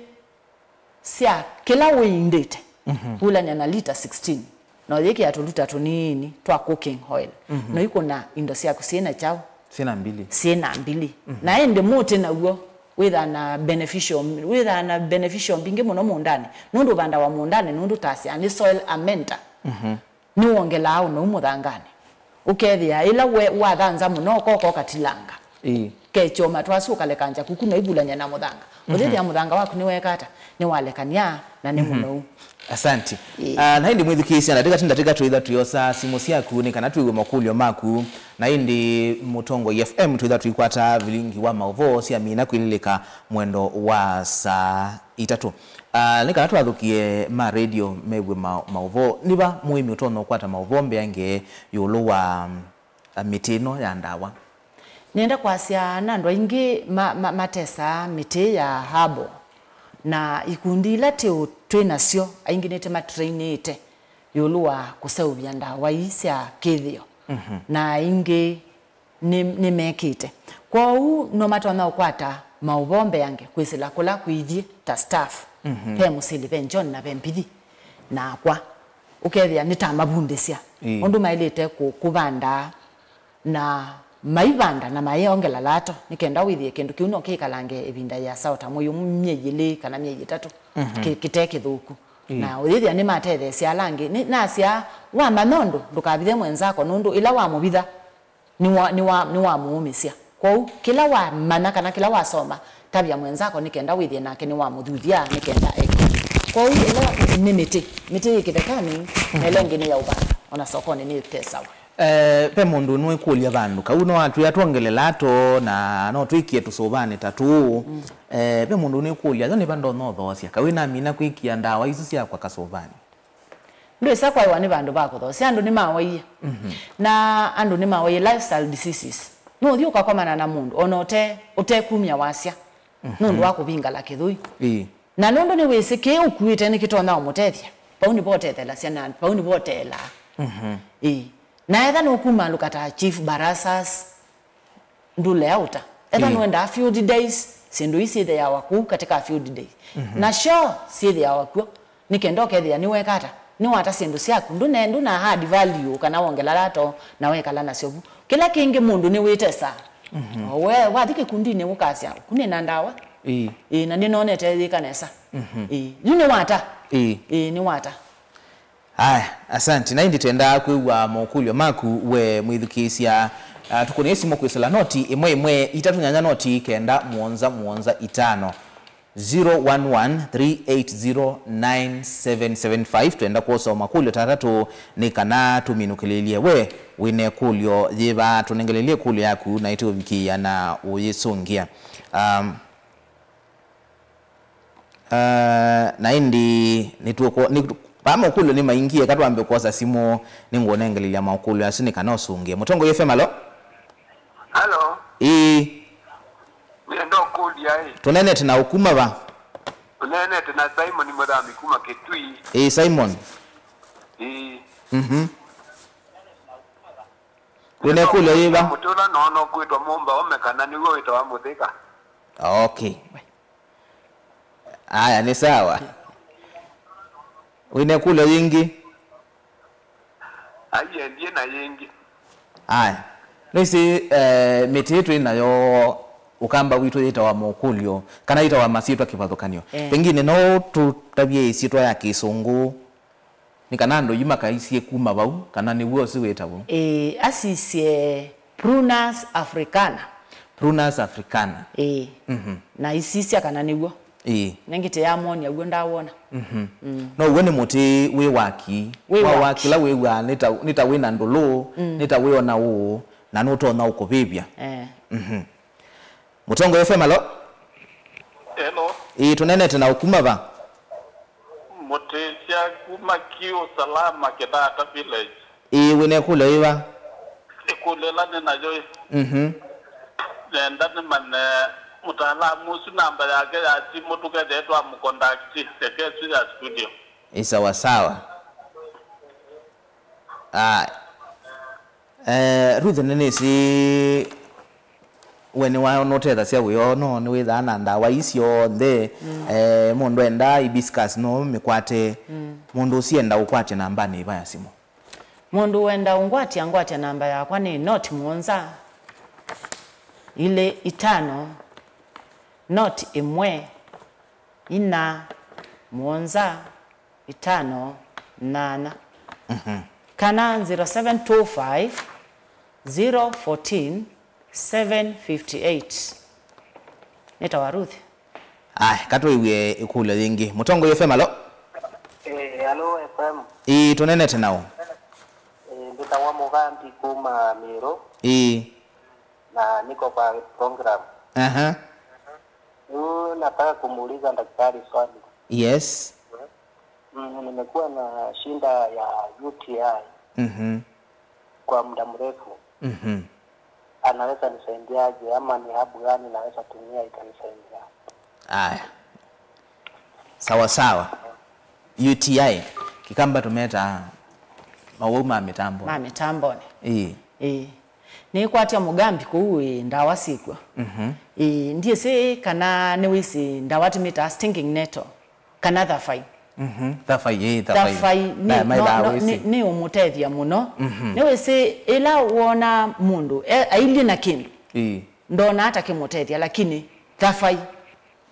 sya kĩla wĩindĩte, vulany'a na lita sixteen, na ũyĩkĩa tũluta tũnini twa cooking oil, na ũikũna indo syaku syĩ na kyaũ? Syĩ na mbili. Syĩ na mbili. Na ĩndĩ mũtĩ naw'o wĩthaa na beneficial, wĩthaa na beneficial mbingĩ mũno mũũndanĩ, nũndũ ũvandawa mũũndanĩ, nũndũ tasya nĩ soil amenta. Nĩwongelaa ũnou mũthanganĩ. Ũkethĩa ĩla we wathanza mũno, koko katilanga. Ĩĩ. Kekyoma twasu ũkalekangya kuku na ivulany'a na mũthanga. Ũyĩthĩa mũthanga waku nĩweka ata? Nĩwalekany'a na nĩ mũnou. Asanti. Ĩĩ. Ah, na ĩndĩ mwĩthukĩĩsya ndatĩka ti ndatĩka twĩtha tũyosa simũ syaku nĩ kana twĩw'e makũlyo maku. Na ĩndĩ Mũtongoi F M twĩtha tũikwata vilingi wa maũvoo syamina kwĩlĩlĩka mwendo wa saa itatũ. Ah, nĩ kana twathũkie ma radio mew'e ma-, maũvoo. Nĩ va mũĩmi ũtonya ũkwata maũvoo mbeange ĩũlũ wa, ah, mĩtĩ ĩno ya ndawa? Nĩenda kwasya na andũ aingĩ ma-, ma-, matesaa mĩtĩ ya herbal. Na ikundi ila tĩ-, twĩ nasyo, aingĩ nĩtũmatrainĩte ĩũlũ wa kũseũvya ndawa ii sya kĩthĩo. Na aingĩ nĩ, nĩmekĩte. Kwoou no matonya ũkwata maũvoo mbeange kwĩsĩla kũla kwĩthyĩ ta staff. Ve mũsili, ve John na ve Mbithi nakwa. Ũkethĩa nĩtamavundĩsya ũndũ maĩlĩte kũ-, kũvanda na maivanda na mayĩongela lato, nĩ kenda wĩthĩe kĩndũ kĩu no kĩikalange ĩvinda yĩasa o ta mwei ũmwe, myei ĩlĩ kana myei ĩtatũ, kĩ-, kĩte kĩthũku. Na ũyĩthĩa nĩmatetheesya ala angĩ. Nĩ, nasyaa, wamanya ũndũ, ndũkavithe mwenzako, nũndũ ĩla wamũvitha, nĩwa-, nĩwa-, nĩwamũũmĩsya. Kwoou, kĩla wamanya kana kĩla wasoma, tavya mwenzako nĩ kenda wĩthĩe nake nĩwamũthuthya nĩ kenda eke. Kwoou, ĩla nĩ mĩtĩ, mĩtĩ yĩ kĩthekanĩ, na ĩla ĩngĩ nĩ ya ũvanda, ona sokonĩ nĩ ĩtesawa. Eh, ve mũndũ nũĩkũlya vandũ, kau no atwĩa twongele lato na no twĩkie tũsũvanĩ ta tũũ. Eh, ve mũndũ nũĩkũlya, yo nĩ va ndonya ũthoosya, kau namina kwĩkia ndawa isu syakwa kasũvanĩ? Ndwĩsa kwaĩwa nĩ vandũ va kũthoosya, andũ nĩmawaie. Na andũ nĩmawaie lifestyle diseases. Nũthi ũkakomana na mũndũ, ona ũte, ũtekumya wasya, nũndũ wa kũvingala kĩthũi. Ĩĩ. Na nũndũ nĩwĩsĩ kĩĩ ũkuĩte nĩkĩtonya ũmũtethya, vau nĩvo ũtethelasya na vau nĩvo ũteelaa. Ĩĩ. Na etha nũkumalũka ta Chief Barasas, ndũlea ũta. Etha nũendaa field days, syĩndũ ii syĩthĩawa kũu katika field day. Na sure syĩthĩawa kw'o, nĩ kenda ũkethĩa nĩweka ata? Nĩwata syĩndũ syaku. Ndũne-, ndũna add value kana wongela lato na wekala nasyo vu. Kĩla kĩngĩ mũndũ nĩwĩtesaa. O we wathi kĩkundinĩ ũkasya, "Kunĩ na ndawa." Ĩĩ. Ĩĩ, na nĩnonete yĩka nesa. Ĩĩ. Yu nĩwata? Ĩĩ. Ĩĩ, nĩwata. Aya, asanti. Na ĩndĩ twendaa kwĩw'a mokũlyo maku we mwĩthukĩĩsya. Ah, tũkũnĩe simũ kwĩsĩla noti ĩmwe ĩmwe, itatũ nyanya noti kenda mũonza mũonza itano. Zero one one three eight zero nine seven seven five. Twenda kwosa makũlyo ta atatũ nĩ kana tũminũkĩlĩlye we wĩna ĩkũlyo yĩva, tũnengelelye ĩkũlyo yaku na ĩtũvikĩĩa na ũyĩsũngĩa. Um, Ah, na ĩndĩ nĩtũkũ-, nĩ-, Vaa maũkũlyo nĩ maingĩ, eka twambe kwosa simũ, nĩngũnengelelya maũkũlyo asu nĩ kana ũsũngĩe. Mũtongoi F M, alo? Alo. Ĩĩ. Nĩenda ũkũlya ĩ. Tũnenete na ũkuma va? Ũneenete na Simon Mũthami kuma Kĩtui. Ĩĩ, Simon. Ĩĩ. Mhm. Wĩna ĩkũlyo yĩva? Mũtĩ ũla noona ũkwĩtwa mũmbaũme kana nĩw'o wĩtawa mũthĩka? Okay. Aya, nĩ sawa. Wĩna ĩkũlyo yĩngĩ? Aiye, ndiĩ na yĩngĩ. Aya. Nĩsĩ, eh, mĩtĩ twĩ nayo ũkamba witũ yĩtawa mũkũlyo, kana yĩtawa masyĩtwa kĩvathũkany'o. Eh. Pengine no tũtavye ĩsyĩtwa ya kĩsũngũ, nĩ kana andũ yu makaisye kuma vau, kana nĩw'o ũsu wĩtaw'o? Ĩĩ, asisye Prunus africana. Prunus africana. Ĩĩ. Mhm. Na isisya kana nĩw'o. Ĩĩ. Nengĩte yamonia w'o ndawona. Mhm. Mm. No w'o nĩ mũtĩ wĩ waki. Wĩ wa waki. Kĩla wĩw'aa nĩ ta, nĩ ta wĩ na ndũlũ, mm, nĩ ta wĩona ũũ, na nũtonya ũkũvĩvya. Eh. Mhm. Mũtongoi F M, alo? Hello. Ĩĩ, tũnenete na ũkuma va? Mũtĩsya kuma Kiu Salama, Kĩthata Village. Ĩĩ, wĩna ĩkũlyo yĩva? Ĩkũlyo ĩla nĩ nayo ĩ. Mhm. Nenda nĩmanye mũtaalamu ũsu namba yake ya simũ tũkethĩe twamũkondakti eke ĩsu ya studio. Ĩ sawa sawa. Aya. Eh, Ruth, nĩnĩsĩ we nĩwa-, nũtethasya wĩa ũũ, no nĩwĩthaa na ndawa ii syonthe. Mm. Eh, mũndũ enda hibiscus no mĩkwate. Mm. Mũndũ ũsienda ũkwatya nambanĩ ĩva ya simũ? Mũndũ wenda ũngwatya, ngwatya namba yakwa nĩ noti mũonza, ilĩ itano, noti ĩmwe, ina, mũonza, itano, nyanya. Mhm. Kana zero seven two five, zero fourteen, seven fifty eight. Nĩtawa Ruth. Ai, katwĩw'e ĩkũlyo yĩngĩ. Mũtongoi F M, alo? Eh, alo F M. Ĩĩ, tũnenete naũ? Eh, mbĩtawa Mũgambi kuma Mĩrũ. Ĩĩ. Na niko kwa program. Aha. Mm, nataka kumuuliza daktari swali. Yes. Mm, nimekuwa na shida ya U T I, mhm, kwa muda mrefu. Mhm. Anaweza nisaidiaje ama ni herb gani naweza tumia ikanisaidia? Aya. Sawa sawa. U T I, Kĩkamba tũmetaa mawau ma mĩtambo. Ma mĩtambonĩ. Ĩĩ. Ĩĩ. Nĩkwatya Mũgambi kũu, ĩĩ, ndawa syĩkw'o. Mhm. Ĩĩ, ndyĩsĩ kana nĩwĩsĩ ndawa tũmĩtaa stinging nettle, kana thafai. Mhm. Thafai, ĩĩ, thafai. Thafai nĩ, na, no, maithaa no, wĩsĩ, nĩ, nĩ ũmũtethya mũno. Mhm. Nĩwĩsĩ ĩla wona mũndũ e, ailyĩ na kĩndũ, ĩĩ, ndonaa ta kĩmũtethya, lakini thafai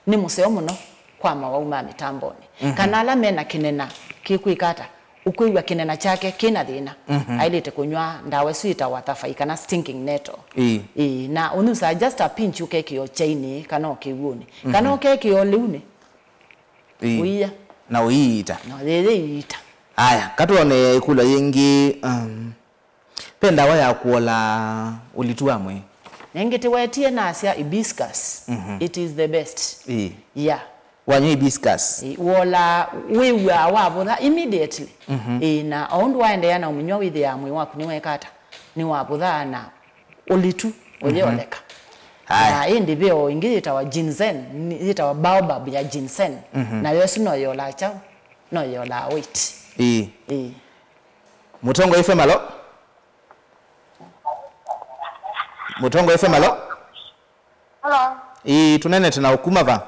nĩ mũseo mũno kwa mawau ma mĩtambonĩ. Mhm. Kana ala mena kĩnena kĩkwĩka ata, ũkwĩw'a kĩnena kyake kĩna thĩna, mhm, aĩlĩte kũnyw'a ndawa ĩsu yĩtawa thafai kana stinging nettle. Ĩĩ. Ĩĩ, na ũnyusaa just a pinch ũkekĩo kyainĩ kana o kĩw'ũnĩ. Kana, mhm, ũkekĩo lĩunĩ. Ĩĩ. Ũiya. Na ũiita. Na yĩyĩiita. Aya, katwone ĩkũlyo yĩngĩ, um, Ve ndawa ya kũola ũlitu wa mwĩĩ? Nĩngĩtĩwetie nasya hibiscus, mhm, it is the best. Ĩĩ. Yeah. Wanywa hibiscus? Ĩĩ, wola wĩw'aa wavũtha immediately. Mhm. Ĩĩ, na o ũndũ waendeea na ũmĩnywa wĩthĩaa mwĩĩ waku nĩweka ata? Nĩwavũthaa na ũlitu ũyĩoleka. Mhm. Aya. Na ĩndĩ ve o ĩngĩ yĩtawa ginseng, ni-, yĩtawa baobab ya ginseng. Mhm. Nayo ĩsu no yĩolaa kyaũ? No yĩolaa weight. Ĩĩ. Ĩĩ. Mũtongoi F M, alo? Mũtongoi F M, alo? Hello. Ĩĩ, tũnenete na ũkuma va?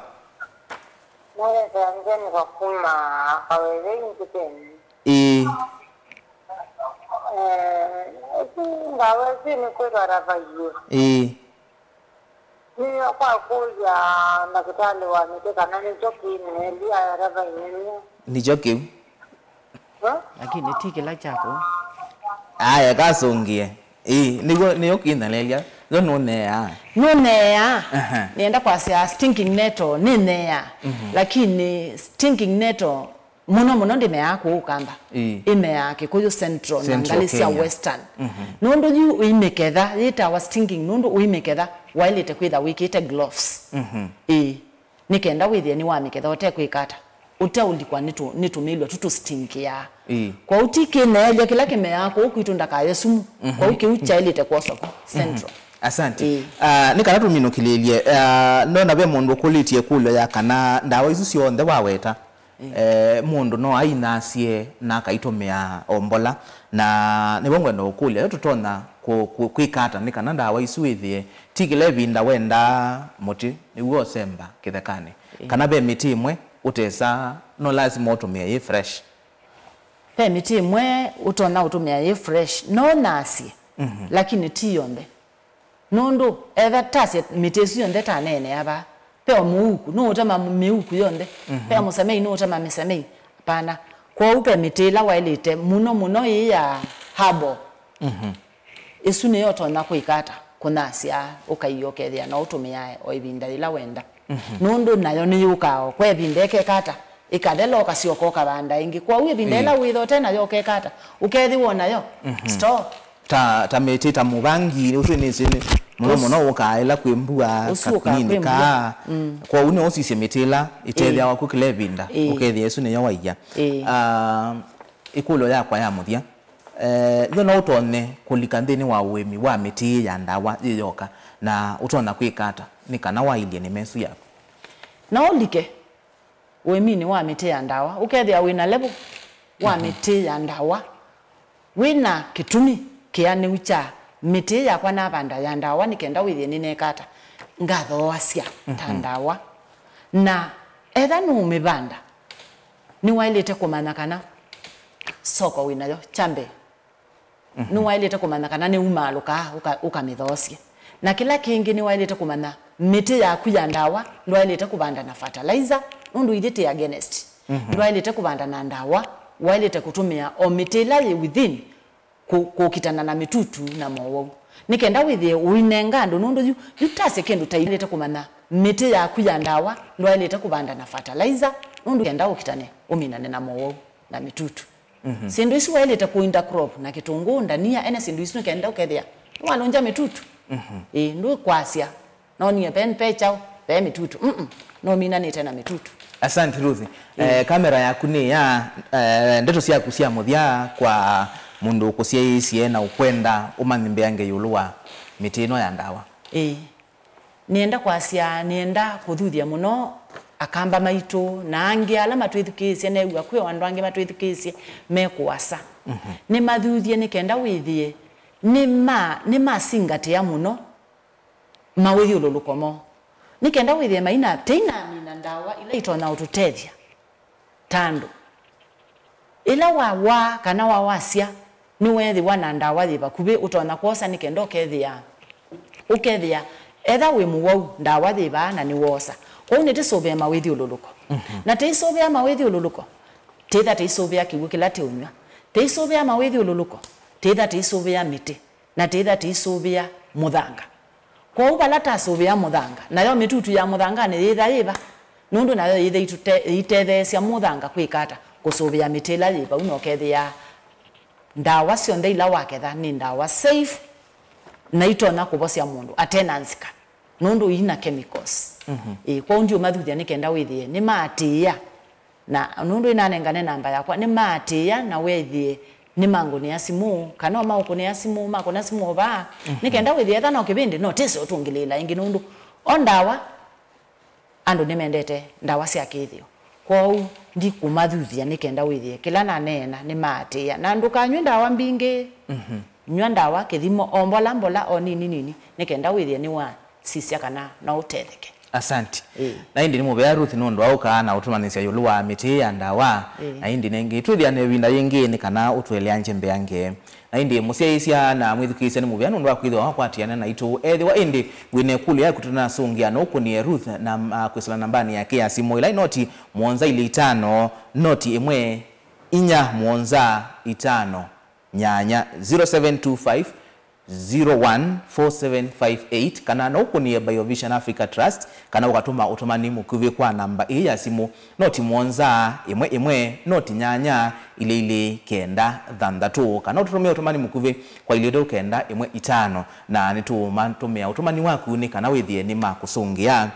Nĩwĩsĩa nzeni kwa kuma Kaweve Injikeni. Ĩĩ. Eh, ĩsu ndawa ĩsu nĩkwĩtwa Ravaiũ. Ĩĩ. Nĩyo kwa kũlya ndakĩtalĩ wa mĩtĩ kana nĩkyo kĩneelya Ravaiũ nĩnyo. Nĩkyo kĩu. Eh? Lakini ti kĩla kyako. Aya, kasũngĩe. Ĩĩ, nĩw'o, nĩyo kĩnelelya. Yo nũneaa. Nũneaa. Aha. Nĩenda kwasya stinging nettle nĩneaa. Mhm. Lakini stinging nettle mũno mũno ndĩmeaa kũũ Kamba. Ĩĩ. Ĩmeaa Kĩkũyũ Central na Central ngalĩ sya Kenya. Western. Mhm. Nũndũ yu ũimĩketha, yĩtawa stinging, nũndũ ũimĩketha waĩlĩte kwĩtha wĩkĩte gloves. Mhm. Ĩĩ. Nĩ kenda wĩthĩe nĩwamĩketha ũtekwĩka ata? ũteũlikwa nĩ tũ-, nĩ tũmĩlwa tũtũstingĩaa. Ĩĩ. Kwoou ti kĩneelya kĩla kĩmeaa kũu kwitũ ndakaye sumu. Mhm. Kwoou kĩu kyaĩlĩte kwoswa ku Central. Asante. Ĩĩ. Ah, nĩ kana tũminũkĩlĩlye, ah, nona ve mũndũ ũkũlĩtye ĩkũlyo ya kana ndawa isu syonthe waweta, eh, mũndũ no ainasye na akaitũmĩa o mbola, na nĩvo ngwenda ũkũlya, yo tũtonya kũ-, kũ-, kwĩka ata nĩ kana ndawa isu wĩthĩe ti kĩla ĩvinda wendaa mũtĩ nĩw'o ũsemba kĩthekanĩ? Ĩĩ. Kana ve mĩtĩ ĩmwe ũtesa no lasima ũtũmĩe yĩ fresh? Ve mĩtĩ ĩmwe ũtonya ũtũmĩa yĩ fresh, no nasye, lakini ti yonthe. Nũndũ etha tasya mĩtĩ ĩsu yonthe taneenea vaa, ve o mũuku, nũũtema mĩuku yonthe, ve o mũsemei, nũũtema mĩsemei, hapana. Kwoou ve mĩtĩ ĩla waĩlĩte mũno mũno ĩĩ ya herbal. Ĩsu nĩyo ũtonya kwĩka ata? Kũnasya, ũkaiya ũkethĩa no ũtũmĩae o ĩvinda yĩla wenda. Nũndũ nayo nĩyũkaa o kwa ĩvinda ĩkeka ata? Ĩkathela, ũkasyoka ũkavanda ĩngĩ. Kwoou ĩvinda ĩla wĩtha ũte nayo ũkeka ata? Ũkethĩwa o nayo store. Ta, ta mĩtĩ, ta mũvangi, ũsu nĩsĩ nĩ mũno mũno ũkaa ĩla kwĩ mbua, ũsu ũkaa kwĩ mbua, kaa. Kwoou nĩ ũsisye mĩtĩ ĩla ĩtethĩawa ku kĩla ĩvinda, ũkethĩa ĩsu nĩyo waia. Ĩĩ. Ah, ĩkũlyo yakwa ya mũthya, eh, yo no ũtonye kũlika nthĩnĩ wa ũĩmi wa mĩtĩ ya ndawa yĩ yoka, na ũtonya kwĩka ata nĩ kana wailye nĩma ĩsu yaku? No ũlike ũĩminĩ wa mĩtĩ ya ndawa, ũkethĩa wĩ na level wa mĩtĩ ya ndawa, wĩ na kĩtumi kĩanĩu kya mĩtĩ yakwa navanda ya ndawa nĩ kenda wĩthĩe nĩneeka ata? Ngathooasya ta ndawa. Na etha nũũmĩvanda, nĩwaĩlĩte kũmanya kana soko wĩ nayo kya mbee. Nĩwaĩlĩte kũmanya kana nĩumaalũkaa ũka-, ũkamĩthoosye. Na kĩla kĩngĩ nĩwaĩlĩte kũmanya mĩtĩ yaku ya ndawa ndwaĩlĩte kũvanda na fertilizer, nũndũ ithyĩ twĩ against. Ndwaĩlĩte kũvanda na ndawa, waĩlĩte kũtũmĩa o mĩtĩ ĩla yĩ within kũ-, kũkitana na mĩtutu na mowau. Nĩ kenda wĩthĩe ũinenga andũ, nũndũ yu, yu tasya kĩndũ ta ĩlĩte kũmanya mĩtĩ yaku ya ndawa ndwaĩlĩte kũvanda na fertilizer, nũndũ kenda ũkitane ũminane na mowau na mĩtutu. Syĩndũ isu waĩlĩte kũ intercrop na kĩtũngũũ, ndania, ene syĩndũ isu nĩ kenda ũkethĩa nĩwalũngya mĩtutu. Ĩĩ, ndwĩkwasya, nonie pen pe kyaũ, pe mĩtutu. Mm-mm. Nominanĩte na mĩtutu. Asante Ruth. Eh, kamera yaku nĩ ya, eh, ndeto syaku sya mũthya kwa mũndũ ũkũsyaĩĩsye na ũkwenda ũmanyĩmbeange ĩũlũ wa mĩtĩ ĩno ya ndawa. Ĩĩ. Nĩenda kwasya, nĩenda kũthuthya mũno akamba maitũ na angĩ ala matwĩthukĩĩsye. Neew'a kwĩ o andũ angĩ matwĩthukĩĩsye me kũasa. Nĩmathuthye nĩ kenda wĩthĩe nĩma-, nĩmasingatĩa mũno mawĩthyũlũlũko moo, nĩ kenda wĩthĩe maina, teinamina ndawa ila itonya ũtũtethya ta andũ. Ĩla wawaa kana wawasya, nĩweethĩwa na ndawa yĩ vakuvĩ ũtonya kwosa nĩ kenda ũkethĩa, ũkethĩa etha wĩ mũwau, ndawa yĩ vaa na nĩwoosa. Kwoou nĩtĩsũvĩe mawĩthyũlũlũko. Na tĩisũvĩa mawĩthyũlũlũko, tĩtha tĩisũvĩa kĩw'ũ kĩla tĩũnyw'a. Tĩisũvĩa mawĩthyũlũlũko, tĩtha tĩisũvĩa mĩtĩ. Na tĩtha tĩisũvĩa mũthanga. Kwoou vala tasũvĩa mũthanga, nayo mĩtutu ya mũthanganĩ yĩtha yĩva? Nũndũ nayo yĩtha itũte-, ĩitetheesya mũthanga kwĩka ata? Kũsũvĩa mĩtĩ ĩla yĩ vau, na ũkethĩa ndawa syonthe ila waketha nĩ ndawa safe, na itonya kũvosya mũndũ ate na nzika, nũndũ ina chemicals. Ĩĩ, kwoou ndiũmathuthya nĩ kenda wĩthĩe nĩmaatĩĩa. Na nũndũ ĩnanengane namba yakwa, nĩmaatĩĩa na wethĩe nĩmangũnĩa simũ, kana o maũkũnĩa simũ, makũna simũ o vaa, nĩ kenda wĩthĩe etha no kĩvĩndĩ, no tĩse ũtũngĩlĩĩla ĩngĩ, nũndũ o ndawa, andũ nĩmendete ndawa sya kĩthĩo. Kwoou ndikũmathuthya nĩ kenda wĩthĩe kĩla naneena nĩmaatĩĩa. Na ndũkanyw'e ndawa mbingĩ, nyw'a ndawa kĩthimo o mbola mbola, o nini nini, nĩ kenda wĩthĩe nĩwasisya kana no ũtetheke. Asante. Ĩĩ. Na ĩndĩ nĩ mũvea Ruth nũndũ wa ũkaa na ũtũmanyĩsya ĩũlũ wa mĩtĩ ya ndawa. Ĩĩ. Na ĩndĩ nengĩ twĩthĩane ĩvinda yĩngĩ nĩ kana ũtũeleangye mbeange. Na ĩndĩ mũsyaĩĩsya na mwĩthukĩĩsya nĩ mũvea nũndũ wa kwĩthĩwa wakwatĩana naitũ. Ethĩwa ĩndĩ wĩ na ĩkũlyo yaku tũtanasũngĩa, no ũkũnĩe Ruth na, ah, kwĩsĩla nambanĩ yake ya simũ, ĩla ĩ noti mũonza ilĩ itano, noti ĩmwe inya mũonza itano. Nyanya, zero seven two five, zero one four seven five eight, kana no ũkũnĩe Biovision Africa Trust, kana ũkatũma ũtũmani mũkuvĩ kwa namba ĩĩ ya simũ, noti mũonza ĩmwe ĩmwe, noti nyanya ilĩ ilĩ kenda thanthatũ, kana ũtũtũmĩe ũtũmani mũkuvĩ kwa ilĩ ithatũ kenda ĩmwe itano, na nĩtũũmatũmĩa ũtũmani waku nĩ kana wĩthĩe nĩmakũsũngĩa.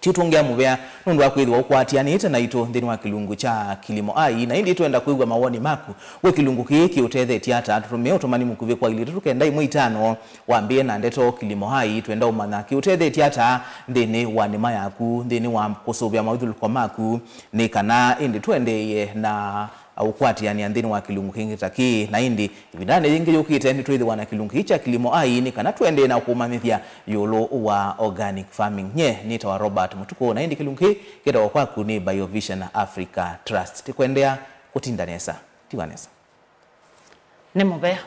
Tũtũngĩa mũvea nũndũ wa kwĩthĩwa ũkwatĩanĩte naitũ nthĩnĩ wa kĩlungu kya Kilimo Ai, na ĩndĩ twenda kwĩw'a mawoni maku. We kĩlungu kĩĩ kĩũtethetye ata? Tũtũmĩe ũtũmani mũkuvĩ kwa ilĩ itatũ kenda ĩmwe itano, wambĩe na ndeto Kilimo Ai. Twenda ũmanya kĩũtethetye ata nthĩnĩ wa nĩma yaku, nthĩnĩ wa kũsũvĩa maũthyũlũko maku, nĩ kana ĩndĩ tũendeeye na ũkwatĩanĩa nthĩnĩ wa kĩlungu kĩngĩ ta kĩĩ. Na ĩndĩ ĩvindanĩ yĩngĩ yũkĩte, nĩtwĩthĩwa na kĩlungu kĩĩ kya Kilimo Ai nĩ kana tũendee na kũmanyĩthya ĩũlũ wa organic farming. Nye nĩtawa Robert Mũtukũ, na ĩndĩ kĩlungu kĩĩ kĩtawa kwaku nĩ Biovision Africa Trust. Tĩkũendeea kũtinda nesa. Tiwa nesa. Nĩ mũvea.